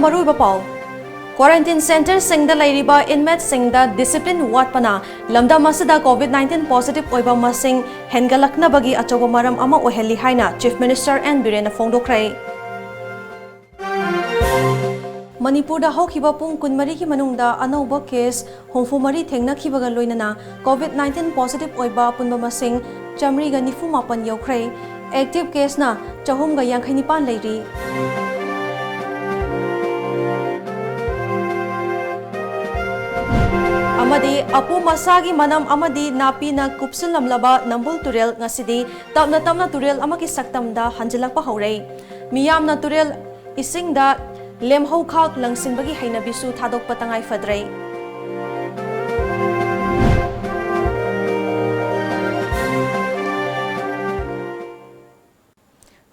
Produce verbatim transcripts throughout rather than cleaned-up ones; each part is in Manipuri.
ꯃꯔꯨꯑꯣꯏꯕ ꯄꯥꯎ꯫ ꯀ꯭ꯋꯥꯔꯦꯟꯇꯤꯟ ꯁꯦꯟꯇꯔꯁꯤꯡꯗ ꯂꯩꯔꯤꯕ ꯏꯟꯃꯦꯠꯁꯤꯡꯗ ꯗꯤꯁꯤꯄ꯭ꯂꯤꯟ ꯋꯥꯠꯄꯅ ꯂꯝꯗꯝ ꯑꯁꯤꯗ ꯀꯣꯚꯤꯗ ꯅꯥꯏꯟꯇꯤꯟ ꯄꯣꯖꯤꯇꯤꯚ ꯑꯣꯏꯕ ꯃꯁꯤꯡ ꯍꯦꯟꯒꯠꯂꯛꯅꯕꯒꯤ ꯑꯆꯧꯕ ꯃꯔꯝ ꯑꯃ ꯑꯣꯏꯍꯜꯂꯤ ꯍꯥꯏꯅ ꯆꯤꯐ ꯃꯤꯅꯤꯁꯇꯔ ꯑꯦꯟ ꯕꯤꯔꯦꯟꯅ ꯐꯣꯡꯗꯣꯛꯈ꯭ꯔꯦ꯫ ꯃꯅꯤꯄꯨꯔꯗ ꯍꯧꯈꯤꯕ ꯄꯨꯡ ꯀꯨꯟꯃꯔꯤꯒꯤ ꯃꯅꯨꯡꯗ ꯑꯅꯧꯕ ꯀꯦꯁ ꯍꯨꯝꯐꯨꯃꯔꯤ ꯊꯦꯡꯅꯈꯤꯕꯒ ꯂꯣꯏꯅꯅ ꯀꯣꯚꯤꯗ ꯅꯥꯏꯟꯇꯤꯟ ꯄꯣꯖꯤꯇꯤꯚ ꯑꯣꯏꯕ ꯑꯄꯨꯟꯕ ꯃꯁꯤꯡ ꯆꯥꯃꯔꯤꯒ ꯅꯤꯐꯨ ꯃꯥꯄꯟ ꯌꯧꯈ꯭ꯔꯦ꯫ ꯑꯦꯛꯇꯤꯚ ꯀꯦꯁꯅ ꯆꯍꯨꯝꯒ ꯌꯥꯡꯈꯩ ꯅꯤꯄꯥꯟ ꯂꯩꯔꯤ꯫ ꯑꯃꯗꯤ ꯑꯄꯨ ꯃꯁꯥꯒꯤ ꯃꯅꯝ ꯑꯃꯗꯤ ꯅꯥꯄꯤꯅ ꯀꯨꯞꯁꯤꯜꯂꯝꯂꯕ ꯅꯝꯕꯨꯜ ꯇꯨꯔꯦꯜ ꯉꯁꯤꯗꯤ ꯇꯞꯅ ꯇꯞꯅ ꯇꯨꯔꯦꯜ ꯑꯃꯒꯤ ꯁꯛꯇꯝꯗ ꯍꯟꯖꯤꯜꯂꯛꯄ ꯍꯧꯔꯦ꯫ ꯃꯤꯌꯥꯝꯅ ꯇꯨꯔꯦꯜ ꯏꯁꯤꯡꯗ ꯂꯦꯝꯍꯧꯈꯥꯛ ꯂꯪꯁꯤꯟꯕꯒꯤ ꯍꯩꯅꯕꯤꯁꯨ ꯊꯥꯗꯣꯛꯄ ꯇꯉꯥꯏ ꯐꯗ꯭ꯔꯦ꯫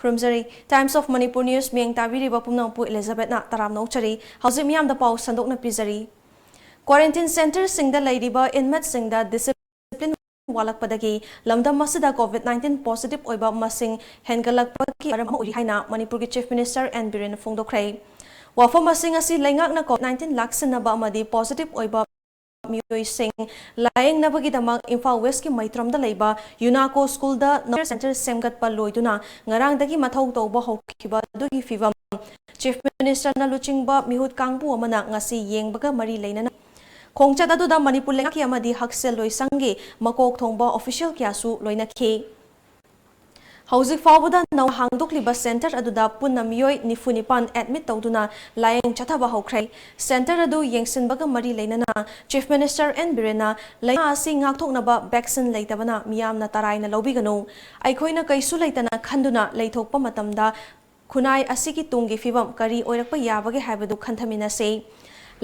ꯈꯨꯔꯨꯝꯖꯔꯤ꯫ Times of Manipur News ꯃꯤꯠꯌꯦꯡ ꯇꯥꯕꯤꯔꯤꯕ ꯄꯨꯝꯅꯃꯛꯄꯨ ꯏꯂꯤꯖꯥꯕꯦꯠꯅ ꯇꯔꯥꯝꯅ ꯑꯣꯛꯆꯔꯤ꯫ ꯍꯧꯖꯤꯛ ꯃꯤꯌꯥꯝꯗ ꯄꯥꯎ ꯁꯟꯗꯣꯛꯅ ꯄꯤꯖꯔꯤ꯫ ꯀ꯭ꯋꯥꯔꯦꯟꯇꯤꯟ ꯁꯦꯟꯇꯔꯁꯤꯡꯗ ꯂꯩꯔꯤꯕ ꯏꯟꯃꯦꯠꯁꯤꯡꯗ ꯗꯤꯁꯤꯄ꯭ꯂꯤꯟ ꯋꯥꯠꯂꯛꯄꯗꯒꯤ ꯂꯝꯗꯝ ꯑꯁꯤꯗ ꯀꯣꯚꯤꯗ ꯅꯥꯏꯟꯇꯤꯟ ꯄꯣꯖꯤꯇꯤꯚ ꯑꯣꯏꯕ ꯃꯁꯤꯡ ꯍꯦꯟꯒꯠꯂꯛꯄꯒꯤ ꯃꯔꯝ ꯑꯃ ꯑꯣꯏꯔꯤ ꯍꯥꯏꯅ ꯃꯅꯤꯄꯨꯔꯒꯤ ꯆꯤꯐ ꯃꯤꯅꯤꯁꯇꯔ ꯑꯦꯟ ꯕꯤꯔꯦꯟꯅ ꯐꯣꯡꯗꯣꯛꯈ꯭ꯔꯦ꯫ ꯋꯥꯐꯝ ꯑꯁꯤꯡ ꯑꯁꯤ ꯂꯩꯉꯥꯛꯅ ꯀꯣꯚꯤꯗ ꯅꯥꯏꯟꯇꯤꯟ ꯂꯥꯛꯁꯤꯟꯅꯕ ꯑꯃꯗꯤ ꯄꯣꯖꯤꯇꯤꯚ ꯑꯣꯏꯕ ꯃꯤꯑꯣꯏꯁꯤꯡ ꯂꯥꯌꯦꯡꯅꯕꯒꯤꯗꯃꯛ ꯏꯝꯐꯥꯜ ꯋꯦꯁꯀꯤ ꯃꯩꯇ꯭ꯔꯝꯗ ꯂꯩꯕ ꯌꯨꯅꯥꯀꯣ ꯁ꯭ꯀꯨꯜꯗ ꯅꯔꯁ ꯁꯦꯟꯇꯔ ꯁꯦꯝꯒꯠꯄ ꯂꯣꯏꯗꯨꯅ ꯉꯔꯥꯡꯗꯒꯤ ꯃꯊꯧ ꯇꯧꯕ ꯍꯧꯈꯤꯕ ꯑꯗꯨꯒꯤ ꯐꯤꯚꯝ ꯆꯤꯐ ꯃꯤꯅꯤꯁꯇꯔꯅ ꯂꯨꯆꯤꯡꯕ ꯃꯤꯍꯨꯠ ꯀꯥꯡꯕꯨ ꯑꯃꯅ ꯉꯁꯤ ꯌꯦꯡꯕꯒ ꯃꯔꯤ ꯂꯩꯅꯅ ꯈꯣꯡꯆꯠ ꯑꯗꯨꯗ ꯃꯅꯤꯄꯨꯔ ꯂꯩꯉꯥꯛꯀꯤ ꯑꯃꯗꯤ ꯍꯛꯁꯦꯜ ꯂꯣꯏꯁꯪꯒꯤ ꯃꯀꯣꯛ ꯊꯣꯡꯕ ꯑꯣꯐꯤꯁꯤꯌꯦꯜ ꯀꯌꯥꯁꯨ ꯂꯣꯏꯅꯈꯤ꯫ ꯍꯧꯖꯤꯛ ꯐꯥꯎꯕꯗ ꯅꯧꯅ ꯍꯥꯡꯗꯣꯛꯂꯤꯕ ꯁꯦꯟꯇꯔ ꯑꯗꯨꯗ ꯄꯨꯟꯅ ꯃꯤꯑꯣꯏ ꯅꯤꯐꯨ ꯅꯤꯄꯥꯟ ꯑꯦꯗꯃꯤꯠ ꯇꯧꯗꯨꯅ ꯂꯥꯌꯦꯡ ꯆꯠꯊꯕ ꯍꯧꯈ꯭ꯔꯦ꯫ ꯁꯦꯟꯇꯔ ꯑꯗꯨ ꯌꯦꯡꯁꯤꯟꯕꯒ ꯃꯔꯤ ꯂꯩꯅꯅ ꯆꯤꯐ ꯃꯤꯅꯤꯁꯇꯔ ꯑꯦꯟ ꯕꯤꯔꯦꯟꯅ ꯂꯥꯏꯅꯥ ꯑꯁꯤ ꯉꯥꯛꯊꯣꯛꯅꯕ ꯚꯦꯛꯁꯤꯟ ꯂꯩꯇꯕꯅ ꯃꯤꯌꯥꯝꯅ ꯇꯔꯥꯏꯅ ꯂꯧꯕꯤꯒꯅꯨ꯫ ꯑꯩꯈꯣꯏꯅ ꯀꯩꯁꯨ ꯂꯩꯇꯅ ꯈꯟꯗꯨꯅ ꯂꯩꯊꯣꯛꯄ ꯃꯇꯝꯗ ꯈꯨꯟꯅꯥꯏ ꯑꯁꯤꯒꯤ ꯇꯨꯡꯒꯤ ꯐꯤꯕꯝ ꯀꯔꯤ ꯑꯣꯏꯔꯛꯄ ꯌꯥꯕꯒꯦ ꯍꯥꯏꯕꯗꯨ ꯈꯟꯊꯃꯤꯟꯅꯁꯤ꯫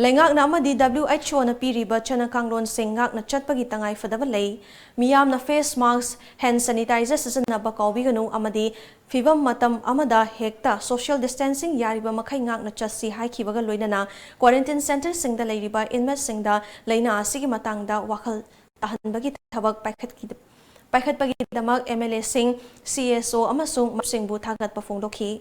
ꯂꯩꯉꯥꯛꯅ ꯑꯃꯗꯤ ꯗꯕ꯭ꯂꯤꯎ ꯑꯩꯆ ꯑꯣꯅ ꯄꯤꯔꯤꯕ ꯆꯠꯅ ꯀꯥꯡꯂꯣꯟꯁꯤꯡ ꯉꯥꯛꯅ ꯆꯠꯄꯒꯤ ꯇꯉꯥꯏ ꯐꯗꯕ ꯂꯩ꯫ ꯃꯤꯌꯥꯝꯅ ꯐꯦꯁ ꯃꯥꯁꯛ, ꯍꯦꯟ ꯁꯦꯅꯤꯇꯥꯏꯖꯔ ꯁꯤꯖꯤꯟꯅꯕ ꯀꯥꯎꯕꯤꯒꯅꯨ ꯑꯃꯗꯤ ꯐꯤꯕꯝ ꯃꯇꯝ ꯑꯃꯗ ꯍꯦꯛꯇ ꯁꯣꯁꯤꯌꯦꯜ ꯗꯤꯁꯇꯦꯟꯁꯤꯡ ꯌꯥꯔꯤꯕ ꯃꯈꯩ ꯉꯥꯛꯅ ꯆꯠꯁꯤ ꯍꯥꯏꯈꯤꯕꯒ ꯂꯣꯏꯅꯅ ꯀ꯭ꯋꯥꯔꯦꯟꯇꯤꯟ ꯁꯦꯟꯇꯔꯁꯤꯡꯗ ꯂꯩꯔꯤꯕ ꯏꯟꯃꯦꯠꯁꯤꯡꯗ ꯂꯥꯏꯅꯥ ꯑꯁꯤꯒꯤ ꯃꯇꯥꯡꯗ ꯋꯥꯈꯜ ꯇꯥꯍꯟꯕꯒꯤ ꯊꯕꯛ ꯄꯥꯏꯈꯠꯈꯤ-, ꯄꯥꯏꯈꯠꯄꯒꯤꯗꯃꯛ ꯑꯦꯝ ꯑꯦꯜ ꯑꯦꯁꯤꯡ, ꯁꯤ ꯑꯦꯁ ꯑꯣ ꯑꯃꯁꯨꯡ ꯃꯔꯨꯞꯁꯤꯡꯕꯨ ꯊꯥꯒꯠꯄ ꯐꯣꯡꯗꯣꯛꯈꯤ꯫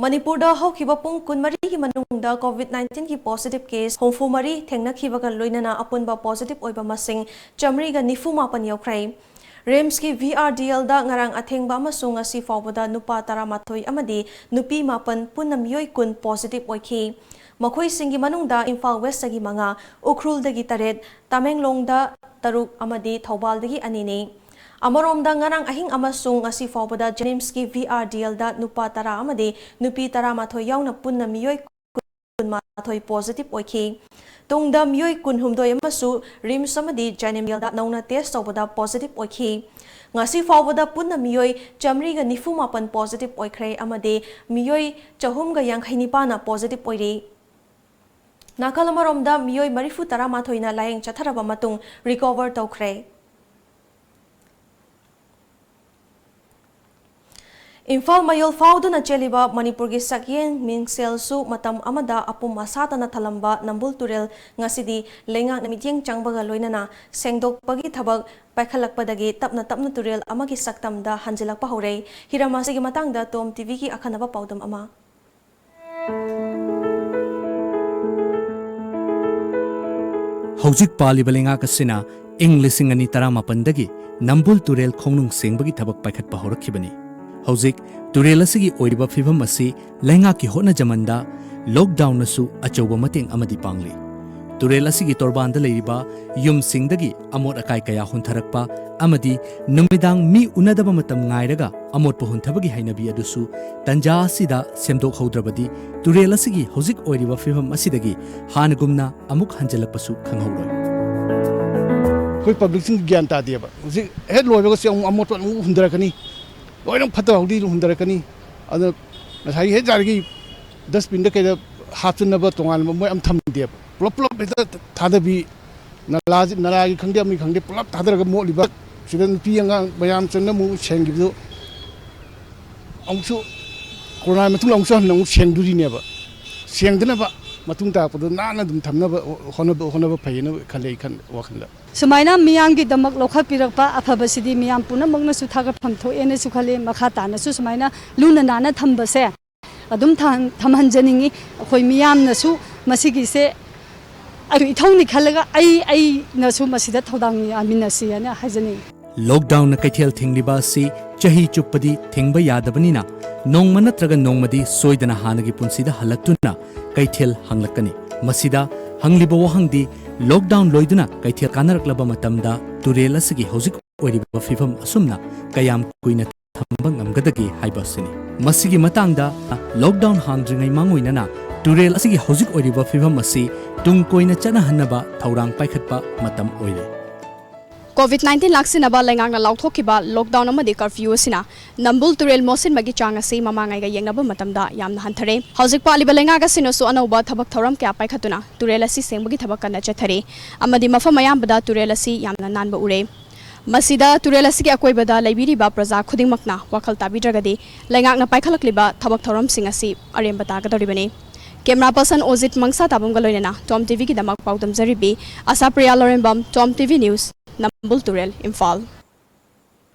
ꯃꯅꯤꯄꯨꯔꯗ ꯍꯧꯈꯤꯕ ꯄꯨꯡ ꯀꯨꯟꯃꯔꯤꯒꯤ ꯃꯅꯨꯡꯗ COVID nineteen ꯒꯤ positive case ꯍꯨꯝꯐꯨ ꯃꯔꯤ ꯊꯦꯡꯅꯈꯤꯕꯒ ꯂꯣꯏꯅꯅ ꯑꯄꯨꯟꯕ positive ꯑꯣꯏꯕ ꯃꯁꯤꯡ ꯆꯥꯃꯔꯤꯒ ꯅꯤꯐꯨ ꯃꯥꯄꯟ ꯌꯧꯈ꯭ꯔꯦ꯫ RIMSꯀꯤ VRDLꯗ ꯉꯔꯥꯡ ꯑꯊꯦꯡꯕ ꯑꯃꯁꯨꯡ ꯉꯁꯤ ꯐꯥꯎꯕꯗ ꯅꯨꯄꯥ ꯇꯔꯥꯃꯥꯊꯣꯏ ꯑꯃꯗꯤ ꯅꯨꯄꯤ ꯃꯥꯄꯟ, ꯄꯨꯟꯅ ꯃꯤꯑꯣꯏ ꯀꯨꯟ positive ꯑꯣꯏꯈꯤ꯫ ꯃꯈꯣꯏꯁꯤꯡꯒꯤ ꯃꯅꯨꯡꯗ ꯏꯝꯐꯥꯜ Westꯇꯒꯤ ꯃꯉꯥ, ꯎꯈ꯭ꯔꯨꯜꯗꯒꯤ ꯇꯔꯦꯠ, ꯇꯃꯦꯡꯂꯣꯡꯗ ꯇꯔꯨꯛ ꯑꯃꯗꯤ ꯊꯧꯕꯥꯜꯗꯒꯤ ꯑꯅꯤꯅꯤ꯫ ꯑꯃꯔꯣꯝꯗ, ꯉꯔꯥꯡ ꯑꯍꯤꯡ ꯑꯃꯁꯨꯡ ꯉꯁꯤ ꯐꯥꯎꯕꯗ JNIMSꯀꯤ VRDLꯗ ꯅꯨꯄꯥ ꯇꯔꯥ ꯑꯃꯗꯤ ꯅꯨꯄꯤ ꯇꯔꯥꯃꯥꯊꯣꯏ ꯌꯥꯎꯅ ꯄꯨꯟꯅ ꯃꯤꯑꯣꯏ ꯀꯨꯟꯃꯥꯊꯣꯏ positive ꯑꯣꯏꯈꯤ꯫ ꯇꯨꯡꯗ ꯃꯤꯑꯣꯏ ꯀꯨꯟꯍꯨꯝꯗꯣꯏ ꯑꯃꯁꯨ RIMS ꯑꯃꯗꯤ JNIMSꯗ ꯅꯧꯅ test ꯇꯧꯕꯗ positive ꯑꯣꯏꯈꯤ꯫ ꯉꯁꯤ ꯐꯥꯎꯕꯗ ꯄꯨꯟꯅ ꯃꯤꯑꯣꯏ ꯆꯥꯃꯔꯤꯒ ꯅꯤꯐꯨ ꯃꯥꯄꯟ positive ꯑꯣꯏꯈ꯭ꯔꯦ ꯑꯃꯗꯤ ꯃꯤꯑꯣꯏ ꯆꯍꯨꯝꯒ ꯌꯥꯡꯈꯩ ꯅꯤꯄꯥꯟꯅ positive ꯑꯣꯏꯔꯤ꯫ ꯅꯥꯀꯜ ꯑꯃꯔꯣꯝꯗ, ꯃꯤꯑꯣꯏ ꯃꯔꯤꯐꯨ ꯇꯔꯥꯃꯥꯊꯣꯏꯅ ꯂꯥꯌꯦꯡ ꯆꯠꯊꯔꯕ ꯃꯇꯨꯡ recover ꯇꯧꯈ꯭ꯔꯦ꯫ ꯏꯝꯐꯥꯜ ꯃꯌꯣꯜ ꯐꯥꯎꯗꯨꯅ ꯆꯦꯜꯂꯤꯕ ꯃꯅꯤꯄꯨꯔꯒꯤ ꯁꯛꯍꯦꯟ ꯃꯤꯡꯁꯦꯜꯁꯨ ꯃꯇꯝ ꯑꯃꯗ ꯑꯄꯨꯝ ꯑꯁꯥꯗꯅ ꯊꯜꯂꯝꯕ ꯅꯝꯕꯨꯜ ꯇꯨꯔꯦꯜ ꯉꯁꯤꯗꯤ ꯂꯩꯉꯥꯛꯅ ꯃꯤꯠꯌꯦꯡ ꯆꯪꯕꯒ ꯂꯣꯏꯅꯅ ꯁꯦꯡꯗꯣꯛꯄꯒꯤ ꯊꯕꯛ ꯄꯥꯏꯈꯠꯂꯛꯄꯗꯒꯤ ꯇꯞꯅ ꯇꯞꯅ ꯇꯨꯔꯦꯜ ꯑꯃꯒꯤ ꯁꯛꯇꯝꯗ ꯍꯟꯖꯤꯜꯂꯛꯄ ꯍꯧꯔꯦ꯫ ꯍꯤꯔꯝ ꯑꯁꯤꯒꯤ ꯃꯇꯥꯡꯗ ꯇꯣꯝ TVꯒꯤ ꯑꯈꯟꯅꯕ ꯄꯥꯎꯗꯝ ꯑꯃ꯫ ꯍꯧꯖꯤꯛ ꯄꯥꯜꯂꯤꯕ ꯂꯩꯉꯥꯛ ꯑꯁꯤꯅ ꯏꯪ ꯂꯤꯁꯤꯡ ꯑꯅꯤ ꯇꯔꯥꯃꯥꯄꯟꯗꯒꯤ ꯅꯝꯕꯨꯜ ꯇꯨꯔꯦꯜ ꯈꯣꯡꯅꯨꯡ ꯁꯦꯡꯕꯒꯤ ꯊꯕꯛ ꯄꯥꯏꯈꯠꯄ ꯍꯧꯔꯛꯈꯤꯕꯅꯤ꯫ ꯍꯧꯖꯤꯛ ꯇꯨꯔꯦꯜ ꯑꯁꯤꯒꯤ ꯑꯣꯏꯔꯤꯕ ꯐꯤꯚꯝ ꯑꯁꯤ ꯂꯩꯉꯥꯛꯀꯤ ꯍꯣꯠꯅꯖꯃꯟꯗ lockdownꯅꯁꯨ ꯑꯆꯧꯕ ꯃꯇꯦꯡ ꯑꯃꯗꯤ ꯄꯥꯡꯂꯤ꯫ ꯇꯨꯔꯦꯜ ꯑꯁꯤꯒꯤ ꯇꯣꯔꯕꯥꯟꯗ ꯂꯩꯔꯤꯕ ꯌꯨꯝꯁꯤꯡꯗꯒꯤ ꯑꯃꯣꯠ ꯑꯀꯥꯏ ꯀꯌꯥ ꯍꯨꯟꯊꯔꯛꯄ ꯑꯃꯗꯤ ꯅꯨꯃꯤꯗꯥꯡ ꯃꯤ ꯎꯅꯗꯕ ꯃꯇꯝ ꯉꯥꯏꯔꯒ ꯑꯃꯣꯠꯄ ꯍꯨꯟꯊꯕꯒꯤ ꯍꯩꯅꯕꯤ ꯑꯗꯨꯁꯨ ꯇꯟꯖꯥ ꯑꯁꯤꯗ ꯁꯦꯝꯗꯣꯛꯍꯧꯗ꯭ꯔꯕꯗꯤ ꯇꯨꯔꯦꯜ ꯑꯁꯤꯒꯤ ꯍꯧꯖꯤꯛ ꯑꯣꯏꯔꯤꯕ ꯐꯤꯚꯝ ꯑꯁꯤꯗꯒꯤ ꯍꯥꯟꯅꯒꯨꯝꯅ ꯑꯃꯨꯛ ꯍꯟꯖꯤꯜꯂꯛꯄꯁꯨ ꯈꯪꯍꯧꯔꯣꯏ꯫ ꯑꯩꯈꯣꯏ publicꯁꯤꯡ ꯒ꯭ꯌꯥꯟ ꯇꯥꯗꯦꯕ꯫ ꯍꯧꯖꯤꯛ ꯍꯦꯛ ꯂꯣꯏꯕꯒ ꯆꯦ ꯑꯃꯨꯛ ꯑꯃꯣꯠꯄ ꯑꯃꯨꯛ ꯍꯨꯟꯊꯔꯛꯀꯅꯤ, ꯂꯣꯏꯅ ꯐꯠꯇ ꯍꯥꯎꯗꯤ ꯍꯨꯟꯊꯔꯛꯀꯅꯤ꯫ ꯑꯗꯨ ꯉꯁꯥꯏꯒꯤ ꯍꯦꯛ ꯌꯥꯔꯤꯒꯤ dustbinꯗ ꯀꯩꯗ ꯍꯥꯞꯆꯤꯟꯅꯕ ꯇꯣꯉꯥꯟꯕ ꯃꯣꯏ ꯑꯃ ꯊꯝꯗꯦꯕ꯫ ꯄꯨꯂꯞ ꯄꯨꯂꯞ ꯍꯦꯛꯇ ꯊꯥꯗꯕꯤ, ꯅꯂꯥꯁꯤ, ꯅꯂꯥꯒꯤ ꯈꯪꯗꯦ, ꯑꯃꯒꯤ ꯈꯪꯗꯦ, ꯄꯨꯂꯞ ꯊꯥꯗꯔꯒ ꯃꯣꯠꯂꯤꯕ꯫ ꯁꯤꯗ ꯅꯨꯄꯤ ꯑꯉꯥꯡ ꯃꯌꯥꯝ ꯆꯪꯅ ꯑꯃꯨꯛ ꯁꯦꯡꯈꯤꯕꯗꯨ ꯑꯃꯨꯛꯁꯨ ꯀꯣꯔꯣꯅꯥꯒꯤ ꯃꯇꯨꯡꯗ ꯑꯃꯨꯛꯁꯨ ꯍꯟꯅ ꯑꯃꯨꯛ ꯁꯦꯡꯗꯣꯔꯤꯅꯦꯕ꯫ ꯁꯦꯡꯗꯅꯕ ꯃꯇꯨꯡ ꯇꯥꯔꯛꯄꯗ ꯅꯥꯟꯅ ꯑꯗꯨꯝ ꯊꯝꯅꯕ ꯍꯣꯠꯅꯕ, ꯍꯣꯠꯅꯕ ꯐꯩꯌꯦꯅ ꯈꯜꯂꯦ ꯑꯩ ꯈꯟ-, ꯋꯥꯈꯜꯗ꯫ ꯁꯨꯃꯥꯏꯅ ꯃꯤꯌꯥꯝꯒꯤꯗꯃꯛ ꯂꯧꯈꯠꯄꯤꯔꯛꯄ ꯑꯐꯕꯁꯤꯗꯤ ꯃꯤꯌꯥꯝ ꯄꯨꯝꯅꯃꯛꯅꯁꯨ ꯊꯥꯒꯠꯐꯝ ꯊꯣꯛꯑꯦꯅꯁꯨ ꯈꯜꯂꯤ꯫ ꯃꯈꯥ ꯇꯥꯅꯁꯨ ꯁꯨꯃꯥꯏꯅ ꯂꯨꯅ ꯅꯥꯟꯅ ꯊꯝꯕꯁꯦ ꯑꯗꯨꯝ ꯊꯝꯍꯟꯖꯅꯤꯡꯉꯤ꯫ ꯑꯩꯈꯣꯏ ꯃꯤꯌꯥꯝꯅꯁꯨ ꯃꯁꯤꯒꯤꯁꯦ ꯑꯩ ꯏꯊꯧꯅꯤ ꯈꯜꯂꯒ ꯑꯩ ꯑꯩꯅꯁꯨ ꯃꯁꯤꯗ ꯊꯧꯗꯥꯡ ꯌꯥꯃꯤꯟꯅꯁꯤ ꯍꯥꯏꯅ ꯍꯥꯏꯖꯅꯤꯡꯉꯤ꯫ ꯂꯣꯛꯗꯥꯎꯟꯅ ꯀꯩꯊꯦꯜ ꯊꯤꯡꯂꯤꯕ ꯑꯁꯤ ꯆꯍꯤ ꯆꯨꯞꯄꯗꯤ ꯊꯤꯡꯕ ꯌꯥꯗꯕꯅꯤꯅ, ꯅꯣꯡꯃ ꯅꯠꯇ꯭ꯔꯒ ꯅꯣꯡꯃꯗꯤ ꯁꯣꯏꯗꯅ ꯍꯥꯟꯅꯒꯤ ꯄꯨꯟꯁꯤꯗ ꯍꯜꯂꯛꯇꯨꯅ ꯀꯩꯊꯦꯜ ꯍꯥꯡꯂꯛꯀꯅꯤ꯫ ꯃꯁꯤꯗ ꯍꯪꯂꯤꯕ ꯋꯥꯍꯪꯗꯤ, ꯂꯣꯛꯗꯥꯎꯟ ꯂꯣꯏꯗꯨꯅ ꯀꯩꯊꯦꯜ ꯀꯥꯟꯅꯔꯛꯂꯕ ꯃꯇꯝꯗ ꯇꯨꯔꯦꯜ ꯑꯁꯤꯒꯤ ꯍꯧꯖꯤꯛ ꯑꯣꯏꯔꯤꯕ ꯐꯤꯕꯝ ꯑꯁꯨꯝꯅ ꯀꯌꯥꯝ ꯀꯨꯏꯅ ꯊꯝꯕ ꯉꯝꯒꯗꯒꯦ ꯍꯥꯏꯕ ꯑꯁꯤꯅꯤ꯫ ꯃꯁꯤꯒꯤ ꯃꯇꯥꯡꯗ ꯂꯣꯛꯗꯥꯎꯟ ꯍꯥꯡꯗ꯭ꯔꯤꯉꯩ ꯃꯥꯡꯑꯣꯏꯅꯅ ꯇꯨꯔꯦꯜ ꯑꯁꯤꯒꯤ ꯍꯧꯖꯤꯛ ꯑꯣꯏꯔꯤꯕ ꯐꯤꯕꯝ ꯑꯁꯤ ꯇꯨꯡ ꯀꯣꯏꯅ ꯆꯠꯅꯍꯟꯅꯕ ꯊꯧꯔꯥꯡ ꯄꯥꯏꯈꯠꯄ ꯃꯇꯝ ꯑꯣꯏꯔꯦ꯫ ꯀꯣꯚꯤꯗ ꯅꯥꯏꯟꯇꯤꯟ ꯂꯥꯛꯁꯤꯟꯅꯕ ꯂꯩꯉꯥꯛꯅ ꯂꯥꯎꯊꯣꯛꯈꯤꯕ ꯂꯣꯛꯗꯥꯎꯟ ꯑꯃꯗꯤ ꯀꯔꯐ꯭ꯌꯨ ꯑꯁꯤꯅ ꯅꯝꯕꯨꯜ ꯇꯨꯔꯦꯜ ꯃꯣꯠꯁꯤꯟꯕꯒꯤ ꯆꯥꯡ ꯑꯁꯤ ꯃꯃꯥꯡꯉꯩꯒ ꯌꯦꯡꯅꯕ ꯃꯇꯝꯗ ꯌꯥꯝꯅ ꯍꯟꯊꯔꯦ꯫ ꯍꯧꯖꯤꯛ ꯄꯥꯜꯂꯤꯕ ꯂꯩꯉꯥꯛ ꯑꯁꯤꯅꯁꯨ ꯑꯅꯧꯕ ꯊꯕꯛ ꯊꯧꯔꯝ ꯀꯌꯥ ꯄꯥꯏꯈꯠꯇꯨꯅ ꯇꯨꯔꯦꯜ ꯑꯁꯤ ꯁꯦꯡꯕꯒꯤ ꯊꯕꯛ ꯀꯟꯅ ꯆꯠꯊꯔꯤ ꯑꯃꯗꯤ ꯃꯐꯝ ꯑꯌꯥꯝꯕꯗ ꯇꯨꯔꯦꯜ ꯑꯁꯤ ꯌꯥꯝꯅ ꯅꯥꯟꯕ ꯎꯔꯦ꯫ ꯃꯁꯤꯗ ꯇꯨꯔꯦꯜ ꯑꯁꯤꯒꯤ ꯑꯀꯣꯏꯕꯗ ꯂꯩꯕꯤꯔꯤꯕ ꯄ꯭ꯔꯖꯥ ꯈꯨꯗꯤꯡꯃꯛꯅ ꯋꯥꯈꯜ ꯇꯥꯕꯤꯗ꯭ꯔꯒꯗꯤ ꯂꯩꯉꯥꯛꯅ ꯄꯥꯏꯈꯠꯂꯛꯂꯤꯕ ꯊꯕꯛ ꯊꯧꯔꯝꯁꯤꯡ ꯑꯁꯤ ꯑꯔꯦꯝꯕ ꯇꯥꯒꯗꯧꯔꯤꯕꯅꯤ꯫ ꯀꯦꯃꯦꯔꯥ ꯄꯔꯁꯟ ꯑꯣꯖꯤꯠ ꯃꯪꯁꯥ ꯇꯥꯕꯝꯒ ꯂꯣꯏꯅꯅ ꯇꯣꯝ ꯇꯤꯚꯤꯒꯤꯗꯃꯛ ꯄꯥꯎꯗꯝꯖꯔꯤꯕꯤ ꯑꯁꯥꯄ꯭ꯔꯤꯌꯥ ꯂꯧꯔꯦꯝꯕꯝ, ꯇꯣꯝ ꯇꯤꯚꯤ ꯅ꯭ꯌꯨꯁ, ꯅꯝꯕꯨꯜ ꯇꯨꯔꯦꯜ, ꯏꯝꯐꯥꯜ꯫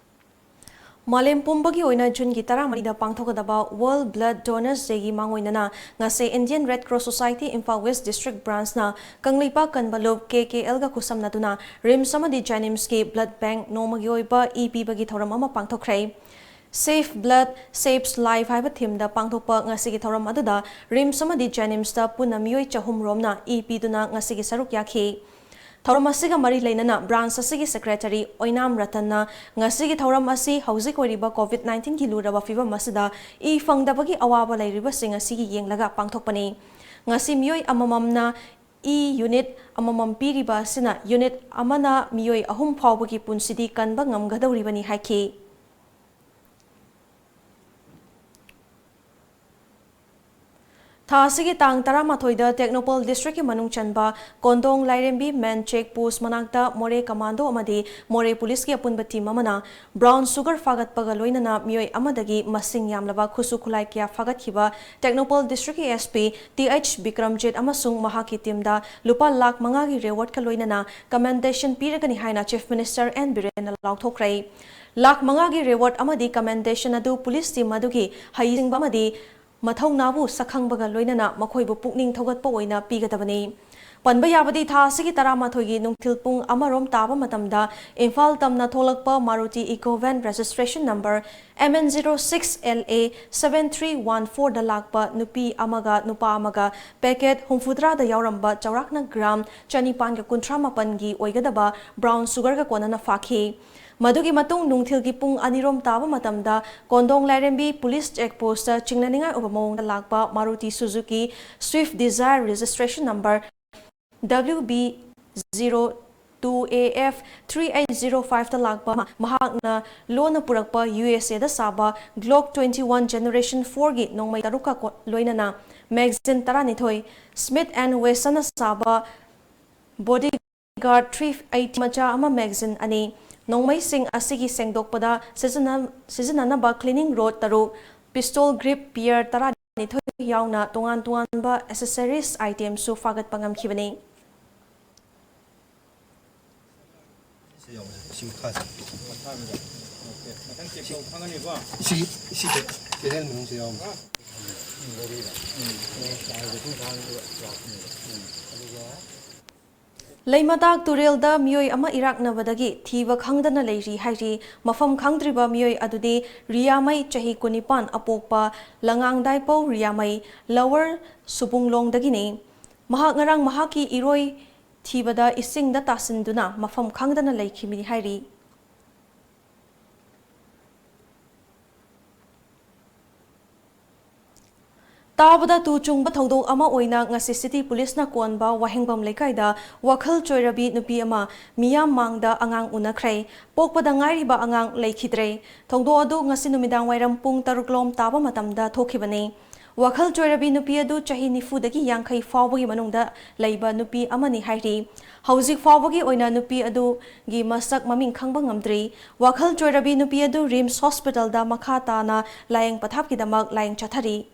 ꯃꯥꯂꯦꯝ ꯄꯨꯝꯕꯒꯤ ꯑꯣꯏꯅ ꯖꯨꯟꯒꯤ ꯇꯔꯥꯃꯔꯤꯗ ꯄꯥꯡꯊꯣꯛꯀꯗꯕ World Blood Donors Dayꯒꯤ ꯃꯥꯡꯑꯣꯏꯅꯅ ꯉꯁꯤ Indian Red Cross Society Imphal West District Branchꯅ Kangleipak ꯀꯟꯕ ꯂꯨꯞ KKLꯒ ꯈꯨꯠꯁꯝꯅꯗꯨꯅ RIMS ꯑꯃꯗꯤ JNIMSꯀꯤ blood bank ꯅꯣꯡꯃꯒꯤ ꯑꯣꯏꯕ ꯏ ꯄꯤꯕꯒꯤ ꯊꯧꯔꯝ ꯑꯃ ꯄꯥꯡꯊꯣꯛꯈ꯭ꯔꯦ꯫ Save Blood, Saves Life ꯍꯥꯏꯕ themeꯗ ꯄꯥꯡꯊꯣꯛꯄ ꯉꯁꯤꯒꯤ ꯊꯧꯔꯝ ꯑꯗꯨꯗ RIMS ꯑꯃꯗꯤ JNIMSꯇ ꯄꯨꯟꯅ ꯃꯤꯑꯣꯏ ꯆꯍꯨꯝ ꯔꯣꯝꯅ ꯏ ꯄꯤꯗꯨꯅ ꯉꯁꯤꯒꯤ ꯁꯔꯨꯛ ꯌꯥꯈꯤ꯫ ꯊꯧꯔꯝ ꯑꯁꯤꯒ ꯃꯔꯤ ꯂꯩꯅꯅ branch ꯑꯁꯤꯒꯤ secretary ꯑꯣꯏꯅꯥꯝ ꯔꯇꯟꯅ ꯉꯁꯤꯒꯤ ꯊꯧꯔꯝ ꯑꯁꯤ ꯍꯧꯖꯤꯛ ꯑꯣꯏꯔꯤꯕ ꯀꯣꯚꯤꯗ ꯅꯥꯏꯟꯇꯤꯟꯒꯤ ꯂꯨꯔꯕ ꯐꯤꯕꯝ ꯑꯁꯤꯗ ꯏ ꯐꯪꯗꯕꯒꯤ ꯑꯋꯥꯕ ꯂꯩꯔꯤꯕꯁꯤꯡ ꯑꯁꯤꯒꯤ ꯌꯦꯡꯂꯒ ꯄꯥꯡꯊꯣꯛꯄꯅꯤ꯫ ꯉꯁꯤ ꯃꯤꯑꯣꯏ ꯑꯃꯃꯝꯅ ꯏ unit ꯑꯃꯃꯝ ꯄꯤꯔꯤꯕ ꯑꯁꯤꯅ unit ꯑꯃꯅ ꯃꯤꯑꯣꯏ ꯑꯍꯨꯝ ꯐꯥꯎꯕꯒꯤ ꯄꯨꯟꯁꯤꯗꯤ ꯀꯟꯕ ꯉꯝꯒꯗꯧꯔꯤꯕꯅꯤ ꯍꯥꯏꯈꯤ꯫ ꯊꯥ ꯑꯁꯤꯒꯤ ꯇꯥꯡ ꯇꯔꯥꯃꯥꯊꯣꯏꯗ ꯇꯦꯡꯅꯧꯄꯜ districtꯀꯤ ꯃꯅꯨꯡ ꯆꯟꯕ ꯀꯣꯟꯗꯣꯡ ꯂꯥꯏꯔꯦꯝꯕꯤ main check post ꯃꯅꯥꯛꯇ ꯃꯣꯔꯦ commando ꯑꯃꯗꯤ ꯃꯣꯔꯦ policeꯀꯤ ꯑꯄꯨꯟꯕ team ꯑꯃꯅ brown sugar ꯐꯥꯒꯠꯄꯒ ꯂꯣꯏꯅꯅ ꯃꯤꯑꯣꯏ ꯑꯃꯗꯒꯤ ꯃꯁꯤꯡ ꯌꯥꯝꯂꯕ ꯈꯨꯠꯁꯨ ꯈꯨꯠꯂꯥꯏ ꯀꯌꯥ ꯐꯥꯒꯠꯈꯤꯕ ꯇꯦꯡꯅꯧꯄꯜ districtꯀꯤ SP ꯇꯤ ꯑꯩꯆ ꯕꯤꯀ꯭ꯔꯝꯖꯤꯠ ꯑꯃꯁꯨꯡ ꯃꯍꯥꯛꯀꯤ teamꯗ ꯂꯨꯄꯥ ꯂꯥꯈ ꯃꯉꯥꯒꯤ rewardꯀ ꯂꯣꯏꯅꯅ commendation ꯄꯤꯔꯒꯅꯤ ꯍꯥꯏꯅ Chief Minister ꯑꯦꯟ ꯕꯤꯔꯦꯟꯅ ꯂꯥꯎꯊꯣꯛꯈ꯭ꯔꯦ꯫ ꯂꯥꯈ ꯃꯉꯥꯒꯤ reward ꯑꯃꯗꯤ commendation ꯑꯗꯨ police team ꯑꯗꯨꯒꯤ ꯍꯩꯁꯤꯡꯕ ꯑꯃꯗꯤ ꯃꯊꯧꯅꯥꯕꯨ ꯁꯛꯈꯪꯕꯒ ꯂꯣꯏꯅꯅ ꯃꯈꯣꯏꯕꯨ ꯄꯨꯛꯅꯤꯡ ꯊꯧꯒꯠꯄ ꯑꯣꯏꯅ ꯄꯤꯒꯗꯕꯅꯤ꯫ ꯄꯟꯕ ꯌꯥꯕꯗꯤ, ꯊꯥ ꯑꯁꯤꯒꯤ ꯇꯔꯥꯃꯥꯊꯣꯏꯒꯤ ꯅꯨꯡꯊꯤꯜ ꯄꯨꯡ ꯑꯃꯔꯣꯝ ꯇꯥꯕ ꯃꯇꯝꯗ ꯏꯝꯐꯥꯜ ꯇꯝꯅ ꯊꯣꯛꯂꯛꯄ Maruti Eeco van registration number M N zero six L A seven three one four ꯗ ꯂꯥꯛꯄ ꯅꯨꯄꯤ ꯑꯃꯒ ꯅꯨꯄꯥ ꯑꯃꯒ packet ꯍꯨꯝꯐꯨꯇꯔꯥꯗ ꯌꯥꯎꯔꯝꯕ ꯆꯥꯎꯔꯥꯛꯅ gram ꯆꯅꯤꯄꯥꯟꯒ ꯀꯨꯟꯊ꯭ꯔꯥ ꯃꯥꯄꯟꯒꯤ ꯑꯣꯏꯒꯗꯕ brown sugar ꯒ ꯀꯣꯟꯅꯅ ꯐꯥꯈꯤ꯫ ꯃꯗꯨꯒꯤ ꯃꯇꯨꯡ ꯅꯨꯡꯊꯤꯜꯒꯤ ꯄꯨꯡ ꯑꯅꯤꯔꯣꯝ ꯇꯥꯕ ꯃꯇꯝꯗ ꯀꯣꯟꯗꯣꯡ ꯂꯥꯏꯔꯦꯝꯕꯤ police check post ꯇ ꯆꯤꯡꯅꯅꯤꯡꯉꯥꯏ ꯑꯣꯏꯕ ꯃꯑꯣꯡꯗ ꯂꯥꯛꯄ Maruti Suzuki Swift Dzire registration number W B zero two A F three eight zero five ꯇ ꯂꯥꯛꯄ ꯃꯍꯥꯛꯅ ꯂꯣꯟꯅ ꯄꯨꯔꯛꯄ U S A ꯗ ꯁꯥꯕ Glock twenty one Generation four ꯒꯤ ꯅꯣꯡꯃꯩ ꯇꯔꯨꯛꯀ ꯀꯣ-, ꯂꯣꯏꯅꯅ magazine ꯇꯔꯥꯅꯤꯊꯣꯏ, Smith and Wesson ꯅ ꯁꯥꯕ Bodyguard three eighty ꯃꯆꯥ ꯑꯃ magazine ꯑꯅꯤ, ꯅꯣꯡꯃꯩꯁꯤꯡ ꯑꯁꯤꯒꯤ ꯁꯦꯡꯗꯣꯛꯄꯗ ꯁꯤꯖꯤꯟꯅ-, ꯁꯤꯖꯤꯟꯅꯅꯕ cleaning rod ꯇꯔꯨꯛ, pistol grip pair ꯇꯔꯥꯅꯤꯊꯣꯏ ꯌꯥꯎꯅ ꯇꯣꯉꯥꯟ ꯇꯣꯉꯥꯟꯕ accessories item ꯁꯨ ꯐꯥꯒꯠꯄ ꯉꯝꯈꯤꯕꯅꯤ꯫ ꯁꯤ ꯌꯥꯎꯕꯁꯦ, ꯁꯤ ꯃꯈꯥꯁꯦ꯫ ꯃꯊꯪ check ꯇꯧ ꯈꯪꯒꯅꯤꯀꯣ꯫ ꯁꯤ, ꯁꯤ ꯀꯦ-, ꯀꯦꯅꯦꯜ ꯃꯅꯨꯡꯁꯤ ꯌꯥꯎꯕꯅꯦ꯫ ꯂꯩꯃꯇꯥꯛ ꯇꯨꯔꯦꯜꯗ ꯃꯤꯑꯣꯏ ꯑꯃ ꯏꯔꯥꯛꯅꯕꯗꯒꯤ ꯊꯤꯕ ꯈꯪꯗꯅ ꯂꯩꯔꯤ ꯍꯥꯏꯔꯤ꯫ ꯃꯐꯝ ꯈꯪꯗ꯭ꯔꯤꯕ ꯃꯤꯑꯣꯏ ꯑꯗꯨꯗꯤ ꯔꯤꯌꯥꯃꯩ, ꯆꯍꯤ ꯀꯨꯟꯅꯤꯄꯥꯟ, ꯑꯄꯣꯛꯄ ꯂꯉꯥꯡꯗꯥꯏꯄꯧ ꯔꯤꯌꯥꯃꯩ, Lower ꯁꯨꯕꯨꯡꯂꯣꯡꯗꯒꯤꯅꯤ꯫ ꯃꯍꯥꯛ ꯉꯔꯥꯡ ꯃꯍꯥꯛꯀꯤ ꯏꯔꯣꯏ ꯊꯤꯕꯗ ꯏꯁꯤꯡꯗ ꯇꯥꯁꯤꯟꯗꯨꯅ ꯃꯐꯝ ꯈꯪꯗꯅ ꯂꯩꯈꯤꯕꯅꯤ ꯍꯥꯏꯔꯤ꯫ ꯇꯥꯕꯗ ꯇꯨ ꯆꯨꯡꯕ ꯊꯧꯗꯣꯛ ꯑꯃ ꯑꯣꯏꯅ ꯉꯁꯤ city police ꯅ ꯀꯣꯟꯕ ꯋꯥꯍꯦꯡꯕꯝ ꯂꯩꯀꯥꯏꯗ ꯋꯥꯈꯜ ꯆꯣꯏꯔꯕꯤ ꯅꯨꯄꯤ ꯑꯃ ꯃꯤꯌꯥꯝ ꯃꯥꯡꯗ ꯑꯉꯥꯡ ꯎꯅꯈ꯭ꯔꯦ꯫ ꯄꯣꯛꯄꯗ ꯉꯥꯏꯔꯤꯕ ꯑꯉꯥꯡ ꯂꯩꯈꯤꯗ꯭ꯔꯦ꯫ ꯊꯧꯗꯣꯛ ꯑꯗꯨ ꯉꯁꯤ ꯅꯨꯃꯤꯗꯥꯡ ꯋꯥꯏꯔꯝ ꯄꯨꯡ ꯇꯔꯨꯛ ꯂꯣꯝ ꯇꯥꯕ ꯃꯇꯝꯗ ꯊꯣꯛꯈꯤꯕꯅꯤ꯫ ꯋꯥꯈꯜ ꯆꯣꯏꯔꯕꯤ ꯅꯨꯄꯤ ꯑꯗꯨ ꯆꯍꯤ ꯅꯤꯐꯨꯗꯒꯤ ꯌꯥꯡꯈꯩ ꯐꯥꯎꯕꯒꯤ ꯃꯅꯨꯡꯗ ꯂꯩꯕ ꯅꯨꯄꯤ ꯑꯃꯅꯤ ꯍꯥꯏꯔꯤ꯫ ꯍꯧꯖꯤꯛ ꯐꯥꯎꯕꯒꯤ ꯑꯣꯏꯅ ꯅꯨꯄꯤ ꯑꯗꯨꯒꯤ ꯃꯁꯛ ꯃꯃꯤꯡ ꯈꯪꯕ ꯉꯝꯗ꯭ꯔꯤ꯫ ꯋꯥꯈꯜ ꯆꯣꯏꯔꯕꯤ ꯅꯨꯄꯤ ꯑꯗꯨ RIMS hospital ꯗ ꯃꯈꯥ ꯇꯥꯅ ꯂꯥꯌꯦꯡ ꯄꯊꯥꯞꯀꯤꯗꯃꯛ ꯂꯥꯌꯦꯡ ꯆꯠꯊꯔꯤ꯫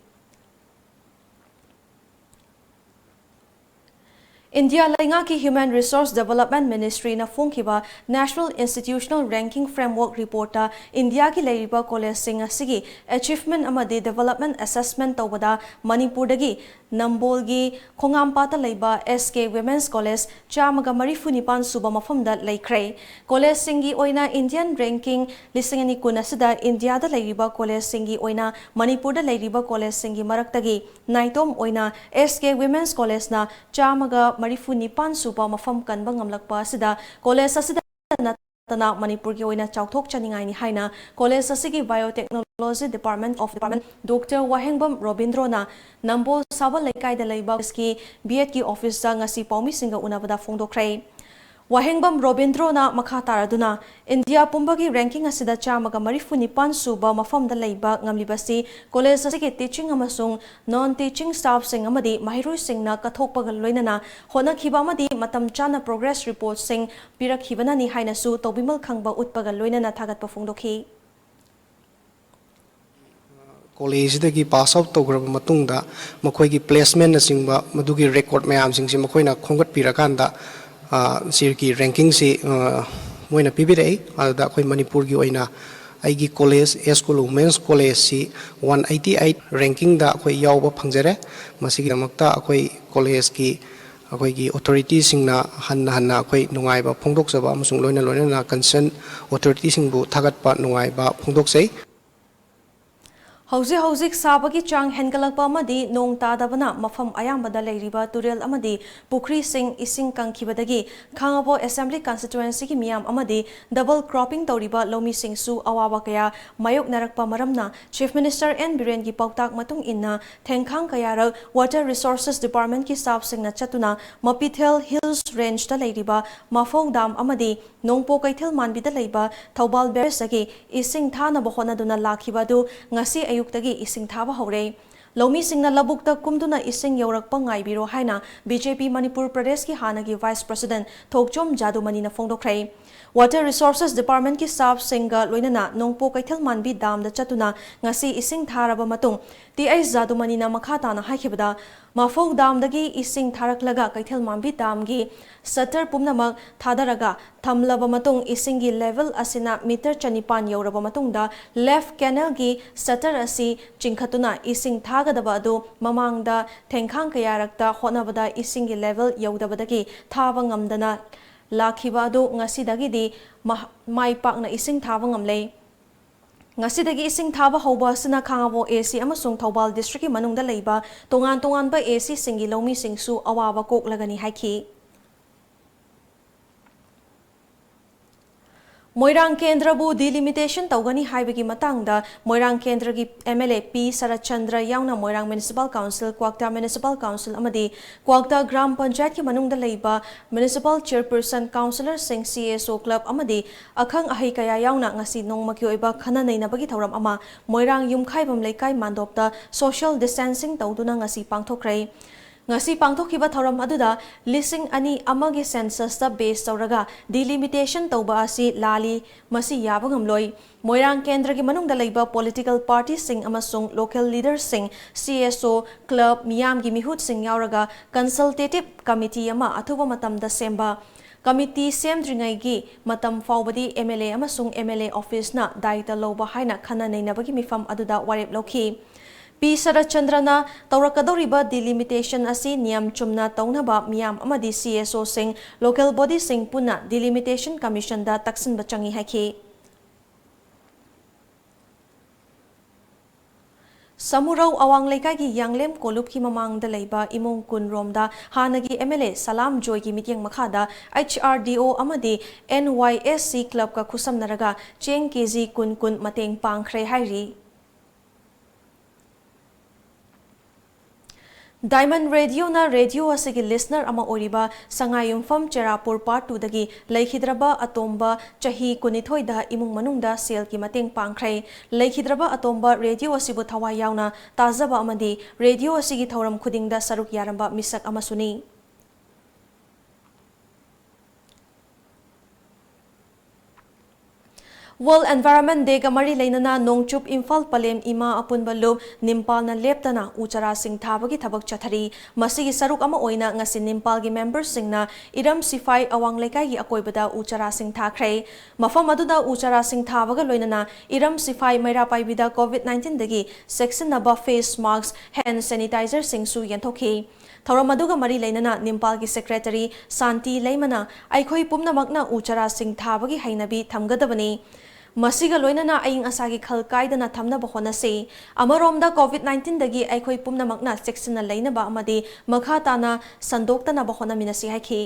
ꯏꯟꯗꯤꯌꯥ ꯂꯩꯉꯥꯛꯀꯤ Human Resource Development Ministryꯅ ꯐꯣꯡꯈꯤꯕ National Institutional Ranking Framework Reportꯇ ꯏꯟꯗꯤꯌꯥꯒꯤ ꯂꯩꯔꯤꯕ ꯀꯣꯂꯦꯖꯁꯤꯡ ꯑꯁꯤꯒꯤ achievement ꯑꯃꯗꯤ development assessment ꯇꯧꯕꯗ ꯃꯅꯤꯄꯨꯔꯗꯒꯤ ꯅꯝꯕꯣꯜꯒꯤ ꯈꯣꯡꯉꯥꯝꯄꯥꯠꯇ ꯂꯩꯕ S K Women's College ꯆꯥꯝꯃꯒ ꯃꯔꯤꯐꯨ ꯅꯤꯄꯥꯟ ꯁꯨꯕ ꯃꯐꯝꯗ ꯂꯩꯈ꯭ꯔꯦ꯫ ꯀꯣꯂꯦꯖꯁꯤꯡꯒꯤ ꯑꯣꯏꯅ Indian ranking ꯂꯤꯁꯤꯡ ꯑꯅꯤ ꯀꯨꯟ ꯑꯁꯤꯗ ꯏꯟꯗꯤꯌꯥꯗ ꯂꯩꯔꯤꯕ ꯀꯣꯂꯦꯖꯁꯤꯡꯒꯤ ꯑꯣꯏꯅ ꯃꯅꯤꯄꯨꯔꯗ ꯂꯩꯔꯤꯕ ꯀꯣꯂꯦꯖꯁꯤꯡꯒꯤ ꯃꯔꯛꯇꯒꯤ ꯅꯥꯏꯇꯣꯝ ꯑꯣꯏꯅ S K Women's Collegeꯅ ꯆꯥꯝꯃꯒ ꯃꯔꯤꯐꯨ ꯅꯤꯄꯥꯟ ꯁꯨꯕ ꯃꯐꯝ ꯀꯟꯕ ꯉꯝꯂꯛꯄ ꯑꯁꯤꯗ ꯀꯣꯂꯦꯖ ꯑꯁꯤꯗ ꯅꯠꯇꯅ ꯃꯅꯤꯄꯨꯔꯒꯤ ꯑꯣꯏꯅ ꯆꯥꯎꯊꯣꯛꯆꯅꯤꯡꯉꯥꯏꯅꯤ ꯍꯥꯏꯅ ꯀꯣꯂꯦꯖ ꯑꯁꯤꯒꯤ Biotechnology Department of Department Doctor ꯋꯥꯍꯦꯡꯕꯝ ꯔꯣꯕꯤꯟꯗ꯭ꯔꯣꯅ ꯅꯝꯕꯣꯜ ꯁꯥꯕꯜ ꯂꯩꯀꯥꯏꯗ ꯂꯩꯕ ꯀꯣꯂꯦꯖꯀꯤ B.Edꯀꯤ officeꯇ ꯉꯁꯤ ꯄꯥꯎꯃꯤꯁꯤꯡꯒ ꯎꯅꯕꯗ ꯐꯣꯡꯗꯣꯛꯈ꯭ꯔꯦ꯫ ꯋꯥꯍꯦꯡꯕꯝ ꯔꯣꯕꯤꯟꯗ꯭ꯔꯣꯅ ꯃꯈꯥ ꯇꯥꯔꯗꯨꯅ, ꯏꯟꯗꯤꯌꯥ ꯄꯨꯝꯕꯒꯤ ranking ꯑꯁꯤꯗ ꯆꯥꯝꯃꯒ ꯃꯔꯤꯐꯨ ꯅꯤꯄꯥꯟ ꯁꯨꯕ ꯃꯐꯝꯗ ꯂꯩꯕ ꯉꯝꯂꯤꯕꯁꯤ ꯀꯣꯂꯦꯖ ꯑꯁꯤꯒꯤ teaching ꯑꯃꯁꯨꯡ non teaching staffꯁꯤꯡ ꯑꯃꯗꯤ ꯃꯍꯩꯔꯣꯏꯁꯤꯡꯅ ꯀꯠꯊꯣꯛꯄꯒ ꯂꯣꯏꯅꯅ ꯍꯣꯠꯅꯈꯤꯕ ꯑꯃꯗꯤ ꯃꯇꯝ ꯆꯥꯅ progress reportꯁꯤꯡ ꯄꯤꯔꯛꯈꯤꯕꯅꯅꯤ ꯍꯥꯏꯅꯁꯨ ꯇꯧꯕꯤꯃꯜ ꯈꯪꯕ ꯎꯠꯄꯒ ꯂꯣꯏꯅꯅ ꯊꯥꯒꯠꯄ ꯐꯣꯡꯗꯣꯛꯈꯤ꯫ ꯀꯣꯂꯦꯖꯁꯤꯗꯒꯤ pass out ꯇꯧꯈ꯭ꯔꯕ ꯃꯇꯨꯡꯗ ꯃꯈꯣꯏꯒꯤ placement ꯅꯆꯤꯡꯕ ꯃꯗꯨꯒꯤ record ꯃꯌꯥꯝꯁꯤꯡꯁꯤ ꯃꯈꯣꯏꯅ ꯈꯣꯝꯒꯠꯄꯤꯔꯀꯥꯟꯗ, ꯑ, ꯁꯤꯒꯤ rankingꯁꯤ, ꯑ, ꯃꯣꯏꯅ ꯄꯤꯕꯤꯔꯛꯏ꯫ ꯑꯗꯨꯗ ꯑꯩꯈꯣꯏ ꯃꯅꯤꯄꯨꯔꯒꯤ ꯑꯣꯏꯅ ꯑꯩꯒꯤ college, S School Women's Collegeꯁꯤ one eighty eight rankingꯗ ꯑꯩꯈꯣꯏ ꯌꯥꯎꯕ ꯐꯪꯖꯔꯦ꯫ ꯃꯁꯤꯒꯤꯗꯃꯛꯇ ꯑꯩꯈꯣꯏ collegeꯀꯤ ꯑꯩꯈꯣꯏꯒꯤ authorityꯁꯤꯡꯅ ꯍꯟꯅ ꯍꯟꯅ ꯑꯩꯈꯣꯏ ꯅꯨꯡꯉꯥꯏꯕ ꯐꯣꯡꯗꯣꯛꯆꯕ ꯑꯃꯁꯨꯡ ꯂꯣꯏꯅ ꯂꯣꯏꯅꯅ concern authorityꯁꯤꯡꯕꯨ ꯊꯥꯒꯠꯄ ꯅꯨꯡꯉꯥꯏꯕ ꯐꯣꯡꯗꯣꯛꯆꯩ꯫ ꯍꯧꯖꯤꯛ ꯍꯧꯖꯤꯛ ꯁꯥꯕꯒꯤ ꯆꯥꯡ ꯍꯦꯟꯒꯠꯂꯛꯄ ꯑꯃꯗꯤ ꯅꯣꯡ ꯇꯥꯗꯕꯅ ꯃꯐꯝ ꯑꯌꯥꯝꯕꯗ ꯂꯩꯔꯤꯕ ꯇꯨꯔꯦꯜ ꯑꯃꯗꯤ ꯄꯨꯈ꯭ꯔꯤꯁꯤꯡ ꯏꯁꯤꯡ ꯀꯪꯈꯤꯕꯗꯒꯤ ꯈꯥꯉꯕꯣꯛ Assembly Constituencyꯒꯤ ꯃꯤꯌꯥꯝ ꯑꯃꯗꯤ double cropping ꯇꯧꯔꯤꯕ ꯂꯧꯃꯤꯁꯤꯡꯁꯨ ꯑꯋꯥꯕ ꯀꯌꯥ ꯃꯥꯌꯣꯛꯅꯔꯛꯄ ꯃꯔꯝꯅ Chief Minister N ꯕꯤꯔꯦꯟꯒꯤ ꯄꯥꯎꯇꯥꯛ ꯃꯇꯨꯡ ꯏꯟꯅ ꯊꯦꯡꯈꯥꯡ ꯀꯌꯥꯔꯛ Water Resources Departmentꯀꯤ staffꯁꯤꯡꯅ ꯆꯠꯇꯨꯅ ꯃꯄꯤꯊꯦꯜ Hills Rangeꯇ ꯂꯩꯔꯤꯕ ꯃꯐꯧ dam ꯑꯃꯗꯤ ꯅꯣꯡꯄꯣꯛ ꯀꯩꯊꯦꯜ ꯃꯥꯟꯕꯤꯗ ꯂꯩꯕ ꯊꯧꯕꯥꯜ barrageꯇꯒꯤ ꯏꯁꯤꯡ ꯊꯥꯅꯕ ꯍꯣꯠꯅꯗꯨꯅ ꯂꯥꯛꯈꯤꯕ ꯑꯗꯨ ꯉꯁꯤ ꯑꯌꯨꯛꯇꯒꯤ ꯏꯁꯤꯡ ꯊꯥꯕ ꯍꯧꯔꯦ꯫ ꯂꯧꯃꯤꯁꯤꯡꯅ ꯂꯧꯕꯨꯛꯇ ꯀꯨꯝꯗꯨꯅ ꯏꯁꯤꯡ ꯌꯧꯔꯛꯄ ꯉꯥꯏꯕꯤꯔꯣ ꯍꯥꯏꯅ ꯕꯤ ꯖꯦ ꯄꯤ ꯃꯅꯤꯄꯨꯔ ꯄ꯭ꯔꯗꯦꯁꯀꯤ ꯍꯥꯟꯅꯒꯤ ꯚꯥꯏꯁ ꯄ꯭ꯔꯁꯤꯗꯦꯟꯠ ꯊꯣꯛꯆꯣꯝ ꯖꯥꯗꯨꯃꯅꯤꯅ ꯐꯣꯡꯗꯣꯛꯈ꯭ꯔꯦ꯫ ꯋꯥꯇꯔ ꯔꯤꯁꯣꯔꯁꯦꯁ ꯗꯤꯄꯥꯔꯠꯃꯦꯟꯠꯀꯤ ꯁ꯭ꯇꯥꯐꯁꯤꯡꯒ ꯂꯣꯏꯅꯅ ꯅꯣꯡꯄꯣꯛ ꯀꯩꯊꯦꯜ ꯃꯥꯟꯕꯤ ꯗꯥꯝꯗ ꯆꯠꯇꯨꯅ ꯉꯁꯤ ꯏꯁꯤꯡ ꯊꯥꯔꯕ ꯃꯇꯨꯡ, ꯇꯤ ꯑꯩꯆ ꯖꯥꯗꯨꯃꯅꯤꯅ ꯃꯈꯥ ꯇꯥꯅ ꯍꯥꯏꯈꯤꯕꯗ, ꯃꯐꯧ ꯗꯥꯝꯗꯒꯤ ꯏꯁꯤꯡ ꯊꯥꯔꯛꯂꯒ ꯀꯩꯊꯦꯜ ꯃꯥꯟꯕꯤ ꯗꯥꯝꯒꯤ ꯁꯇꯔ ꯄꯨꯝꯅꯃꯛ ꯊꯥꯗꯔꯒ ꯊꯝꯂꯕ ꯃꯇꯨꯡ, ꯏꯁꯤꯡꯒꯤ ꯂꯦꯚꯦꯜ ꯑꯁꯤꯅ ꯃꯤꯇꯔ ꯆꯅꯤꯄꯥꯟ ꯌꯧꯔꯕ ꯃꯇꯨꯡꯗ, ꯂꯦꯐ ꯀꯦꯅꯦꯜꯒꯤ ꯁꯇꯔ ꯑꯁꯤ ꯆꯤꯡꯈꯠꯇꯨꯅ ꯏꯁꯤꯡ ꯊꯥꯒꯗꯕ ꯑꯗꯨ ꯃꯃꯥꯡꯗ ꯊꯦꯡꯈꯥꯡ ꯀꯌꯥꯔꯛꯇ ꯍꯣꯠꯅꯕꯗ ꯏꯁꯤꯡꯒꯤ ꯂꯦꯚꯦꯜ ꯌꯧꯗꯕꯗꯒꯤ ꯊꯥꯕ ꯉꯝꯗꯅ ꯂꯥꯛꯈꯤꯕ ꯑꯗꯨ ꯉꯁꯤꯗꯒꯤꯗꯤ ꯃꯍ-, ꯃꯥꯏ ꯄꯥꯛꯅ ꯏꯁꯤꯡ ꯊꯥꯕ ꯉꯝꯂꯦ꯫ ꯉꯁꯤꯗꯒꯤ ꯏꯁꯤꯡ ꯊꯥꯕ ꯍꯧꯕ ꯑꯁꯤꯅ ꯈꯥꯉꯕꯣꯛ ꯑꯦ ꯁꯤ ꯑꯃꯁꯨꯡ ꯊꯧꯕꯥꯜ ꯗꯤꯁꯇ꯭ꯔꯤꯛꯀꯤ ꯃꯅꯨꯡꯗ ꯂꯩꯕ ꯇꯣꯉꯥꯟ ꯇꯣꯉꯥꯟꯕ ꯑꯦ ꯁꯤꯁꯤꯡꯒꯤ ꯂꯧꯃꯤꯁꯤꯡꯁꯨ ꯑꯋꯥꯕ ꯀꯣꯛꯂꯒꯅꯤ ꯍꯥꯏꯈꯤ꯫ ꯃꯣꯏꯔꯥꯡ ꯀꯦꯟꯗ꯭ꯔꯕꯨ ꯗꯤꯂꯤꯃꯤꯇꯦꯁꯟ ꯇꯧꯒꯅꯤ ꯍꯥꯏꯕꯒꯤ ꯃꯇꯥꯡꯗ ꯃꯣꯏꯔꯥꯡ ꯀꯦꯟꯗ꯭ꯔꯒꯤ ꯑꯦꯝ ꯑꯦꯜ ꯑꯦ ꯄꯤ ꯁꯔꯠꯆꯟꯗ꯭ꯔ ꯌꯥꯎꯅ ꯃꯣꯏꯔꯥꯡ ꯃ꯭ꯌꯨꯅꯤꯁꯤꯄꯥꯜ ꯀꯥꯎꯟꯁꯤꯜ, ꯀ꯭ꯋꯥꯛꯇꯥ ꯃ꯭ꯌꯨꯅꯤꯁꯤꯄꯥꯜ ꯀꯥꯎꯟꯁꯤꯜ ꯑꯃꯗꯤ ꯀ꯭ꯋꯥꯛꯇꯥ ꯒ꯭ꯔꯥꯝ ꯄꯟꯆꯥꯌꯠꯀꯤ ꯃꯅꯨꯡꯗ ꯂꯩꯕ ꯃ꯭ꯌꯨꯅꯤꯁꯤꯄꯥꯜ ꯆꯤꯌꯔꯄꯔꯁꯟ, ꯀꯥꯎꯟꯁꯤꯂꯔꯁꯤꯡ, ꯁꯤ ꯑꯦꯁ ꯑꯣ ꯀ꯭ꯂꯕ ꯑꯃꯗꯤ ꯑꯈꯪ ꯑꯍꯩ ꯀꯌꯥ ꯌꯥꯎꯅ ꯉꯁꯤ ꯅꯣꯡꯃꯒꯤ ꯑꯣꯏꯕ ꯈꯟꯅ ꯅꯩꯅꯕꯒꯤ ꯊꯧꯔꯝ ꯑꯃ ꯃꯣꯏꯔꯥꯡ ꯌꯨꯝꯈꯥꯏꯕꯝ ꯂꯩꯀꯥꯏ ꯃꯥꯟꯗꯣꯞꯇ ꯁꯣꯁꯤꯌꯦꯜ ꯗꯤꯁꯇꯦꯟꯁꯤꯡ ꯇꯧꯗꯨꯅ ꯉꯁꯤ ꯄꯥꯡꯊꯣꯛꯈ꯭ꯔꯦ꯫ ꯉꯁꯤ ꯄꯥꯡꯊꯣꯛꯈꯤꯕ ꯊꯧꯔꯝ ꯑꯗꯨꯗ ꯂꯤꯁꯤꯡ ꯑꯅꯤ ꯑꯃꯒꯤ ꯁꯦꯟꯁꯁꯇ ꯕꯦꯁ ꯇꯧꯔꯒ ꯗꯤꯂꯤꯃꯤꯇꯦꯁꯟ ꯇꯧꯕ ꯑꯁꯤ ꯂꯥꯜꯂꯤ, ꯃꯁꯤ ꯌꯥꯕ ꯉꯝꯂꯣꯏ꯫ ꯃꯣꯏꯔꯥꯡ ꯀꯦꯟꯗ꯭ꯔꯒꯤ ꯃꯅꯨꯡꯗ ꯂꯩꯕ ꯄꯣꯂꯤꯇꯤꯀꯦꯜ ꯄꯥꯔꯇꯤꯁꯤꯡ ꯑꯃꯁꯨꯡ ꯂꯣꯀꯦꯜ ꯂꯤꯗꯔꯁꯤꯡ, ꯁꯤ ꯑꯦꯁ ꯑꯣ, ꯀ꯭ꯂꯕ, ꯃꯤꯌꯥꯝꯒꯤ ꯃꯤꯍꯨꯠꯁꯤꯡ ꯌꯥꯎꯔꯒ ꯀꯟꯁꯜꯇꯦꯇꯤꯚ ꯀꯃꯤꯇꯤ ꯑꯃ ꯑꯊꯨꯕ ꯃꯇꯝꯗ ꯁꯦꯝꯕ꯫ ꯀꯃꯤꯇꯤ ꯁꯦꯝꯗ꯭ꯔꯤꯉꯩꯒꯤ ꯃꯇꯝ ꯐꯥꯎꯕꯗꯤ ꯑꯦꯝ ꯑꯦꯜ ꯑꯦ ꯑꯃꯁꯨꯡ ꯑꯦꯝ ꯑꯦꯜ ꯑꯦ ꯑꯣꯐꯤꯁꯅ ꯗꯥꯏꯇ ꯂꯧꯕ ꯍꯥꯏꯅ ꯈꯟꯅ ꯅꯩꯅꯕꯒꯤ ꯃꯤꯐꯝ ꯑꯗꯨꯗ ꯋꯥꯔꯦꯞ ꯂꯧꯈꯤ꯫ ꯄꯤ ꯁꯔꯠꯆꯟꯗ꯭ꯔꯅ ꯇꯧꯔꯛꯀꯗꯧꯔꯤꯕ ꯗꯤꯂꯤꯃꯤꯇꯦꯁꯟ ꯑꯁꯤ ꯅꯤꯌꯝ ꯆꯨꯝꯅ ꯇꯧꯅꯕ ꯃꯤꯌꯥꯝ ꯑꯃꯗꯤ ꯁꯤ ꯑꯦꯁ ꯑꯣꯁꯤꯡ, ꯂꯣꯀꯦꯜ ꯕꯣꯗꯤꯁꯤꯡ ꯄꯨꯟꯅ ꯗꯤꯂꯤꯃꯤꯇꯦꯁꯟ ꯀꯃꯤꯁꯟꯗ ꯇꯛꯁꯤꯟꯕ ꯆꯪꯏ ꯍꯥꯏꯈꯤ꯫ ꯁꯃꯨꯔꯧ ꯑꯋꯥꯡ ꯂꯩꯀꯥꯏꯒꯤ ꯌꯥꯡꯂꯦꯝ ꯀꯣꯂꯨꯞꯀꯤ ꯃꯃꯥꯡꯗ ꯂꯩꯕ ꯏꯃꯨꯡ ꯀꯨꯟ ꯔꯣꯝꯗ ꯍꯥꯟꯅꯒꯤ ꯑꯦꯝ ꯑꯦꯜ ꯑꯦ ꯁꯂꯥꯝ ꯖꯣꯏꯒꯤ ꯃꯤꯠꯌꯦꯡ ꯃꯈꯥꯗ ꯑꯩꯆ ꯑꯥꯔ ꯗꯤ ꯑꯣ ꯑꯃꯗꯤ ꯑꯦꯟ ꯋꯥꯏ ꯑꯦꯁ ꯁꯤ ꯀ꯭ꯂꯕꯀ ꯈꯨꯠꯁꯝꯅꯔꯒ ꯆꯦꯡ ꯀꯦ ꯖꯤ ꯀꯨꯟ ꯀꯨꯟ ꯃꯇꯦꯡ ꯄꯥꯡꯈ꯭ꯔꯦ ꯍꯥꯏꯔꯤ꯫ Diamond Radioꯅ ꯔꯦꯗꯤꯑꯣ ꯑꯁꯤꯒꯤ ꯂꯤꯁꯅꯔ ꯑꯃ ꯑꯣꯏꯔꯤꯕ ꯁꯉꯥꯏꯌꯨꯝꯐꯝ ꯆꯦꯔꯥꯄꯨꯔ ꯄꯥꯔꯠ ꯇꯨꯗꯒꯤ ꯂꯩꯈꯤꯗ꯭ꯔꯕ ꯑꯇꯣꯝꯕ, ꯆꯍꯤ ꯀꯨꯟꯅꯤꯊꯣꯏꯗ, ꯏꯃꯨꯡ ꯃꯅꯨꯡꯗ ꯁꯦꯜꯒꯤ ꯃꯇꯦꯡ ꯄꯥꯡꯈ꯭ꯔꯦ꯫ ꯂꯩꯈꯤꯗ꯭ꯔꯕ ꯑꯇꯣꯝꯕ ꯔꯦꯗꯤꯑꯣ ꯑꯁꯤꯕꯨ ꯊꯋꯥꯏ ꯌꯥꯎꯅ ꯇꯥꯖꯕ ꯑꯃꯗꯤ ꯔꯦꯗꯤꯑꯣ ꯑꯁꯤꯒꯤ ꯊꯧꯔꯝ ꯈꯨꯗꯤꯡꯗ ꯁꯔꯨꯛ ꯌꯥꯔꯝꯕ ꯃꯤꯁꯛ ꯑꯃꯁꯨꯅꯤ꯫ World Environment Dayꯒ ꯃꯔꯤ ꯂꯩꯅꯅ ꯅꯣꯡꯆꯨꯞ ꯏꯝꯐꯥꯜ ꯄꯂꯦꯝ ꯏꯃꯥ ꯑꯄꯨꯟꯕ ꯂꯨꯞ ꯅꯤꯝꯄꯥꯜꯅ ꯂꯦꯞꯇꯅ ꯎ ꯆꯥꯔꯥꯁꯤꯡ ꯊꯥꯕꯒꯤ ꯊꯕꯛ ꯆꯠꯊꯔꯤ꯫ ꯃꯁꯤꯒꯤ ꯁꯔꯨꯛ ꯑꯃ ꯑꯣꯏꯅ ꯉꯁꯤ ꯅꯤꯝꯄꯥꯜꯒꯤ ꯃꯦꯝꯕꯔꯁꯤꯡꯅ ꯏꯔꯝ ꯁꯤꯐꯥꯏ ꯑꯋꯥꯡ ꯂꯩꯀꯥꯏꯒꯤ ꯑꯀꯣꯏꯕꯗ ꯎ ꯆꯥꯔꯥꯁꯤꯡ ꯊꯥꯈ꯭ꯔꯦ꯫ ꯃꯐꯝ ꯑꯗꯨꯗ ꯎ ꯆꯥꯔꯥꯁꯤꯡ ꯊꯥꯕꯒ ꯂꯣꯏꯅꯅ ꯏꯔꯝ ꯁꯤꯐꯥꯏ ꯃꯩꯔꯥ ꯄꯥꯏꯕꯤꯗ COVID nineteenꯗꯒꯤ ꯆꯦꯛꯁꯤꯟꯅꯕ ꯐꯦꯁ ꯃꯥꯁꯛ, ꯍꯦꯟ ꯁꯦꯅꯤꯇꯥꯏꯖꯔꯁꯤꯡꯁꯨ ꯌꯦꯟꯊꯣꯛꯈꯤ꯫ ꯊꯧꯔꯝ ꯑꯗꯨꯒ ꯃꯔꯤ ꯂꯩꯅꯅ ꯅꯤꯝꯄꯥꯜꯒꯤ ꯁꯦꯀ꯭ꯔꯦꯇꯔꯤ ꯁꯥꯟꯇꯤ ꯂꯩꯃꯅ ꯑꯩꯈꯣꯏ ꯄꯨꯝꯅꯃꯛꯅ ꯎ ꯆꯥꯔꯥꯁꯤꯡ ꯊꯥꯕꯒꯤ ꯍꯩꯅꯕꯤ ꯊꯝꯒꯗꯕꯅꯤ꯫ ꯃꯁꯤꯒ ꯂꯣꯏꯅꯅ ꯑꯏꯪ ꯑꯁꯥꯒꯤ ꯈꯜ ꯀꯥꯏꯗꯅ ꯊꯝꯅꯕ ꯍꯣꯠꯅꯁꯤ꯫ ꯑꯃꯔꯣꯝꯗ COVID nineteenꯗꯒꯤ ꯑꯩꯈꯣꯏ ꯄꯨꯝꯅꯃꯛꯅ ꯆꯦꯛꯁꯤꯟꯅ ꯂꯩꯅꯕ ꯑꯃꯗꯤ ꯃꯈꯥ ꯇꯥꯅ ꯁꯟꯗꯣꯛꯇꯅꯕ ꯍꯣꯠꯅꯃꯤꯟꯅꯁꯤ ꯍꯥꯏꯈꯤ꯫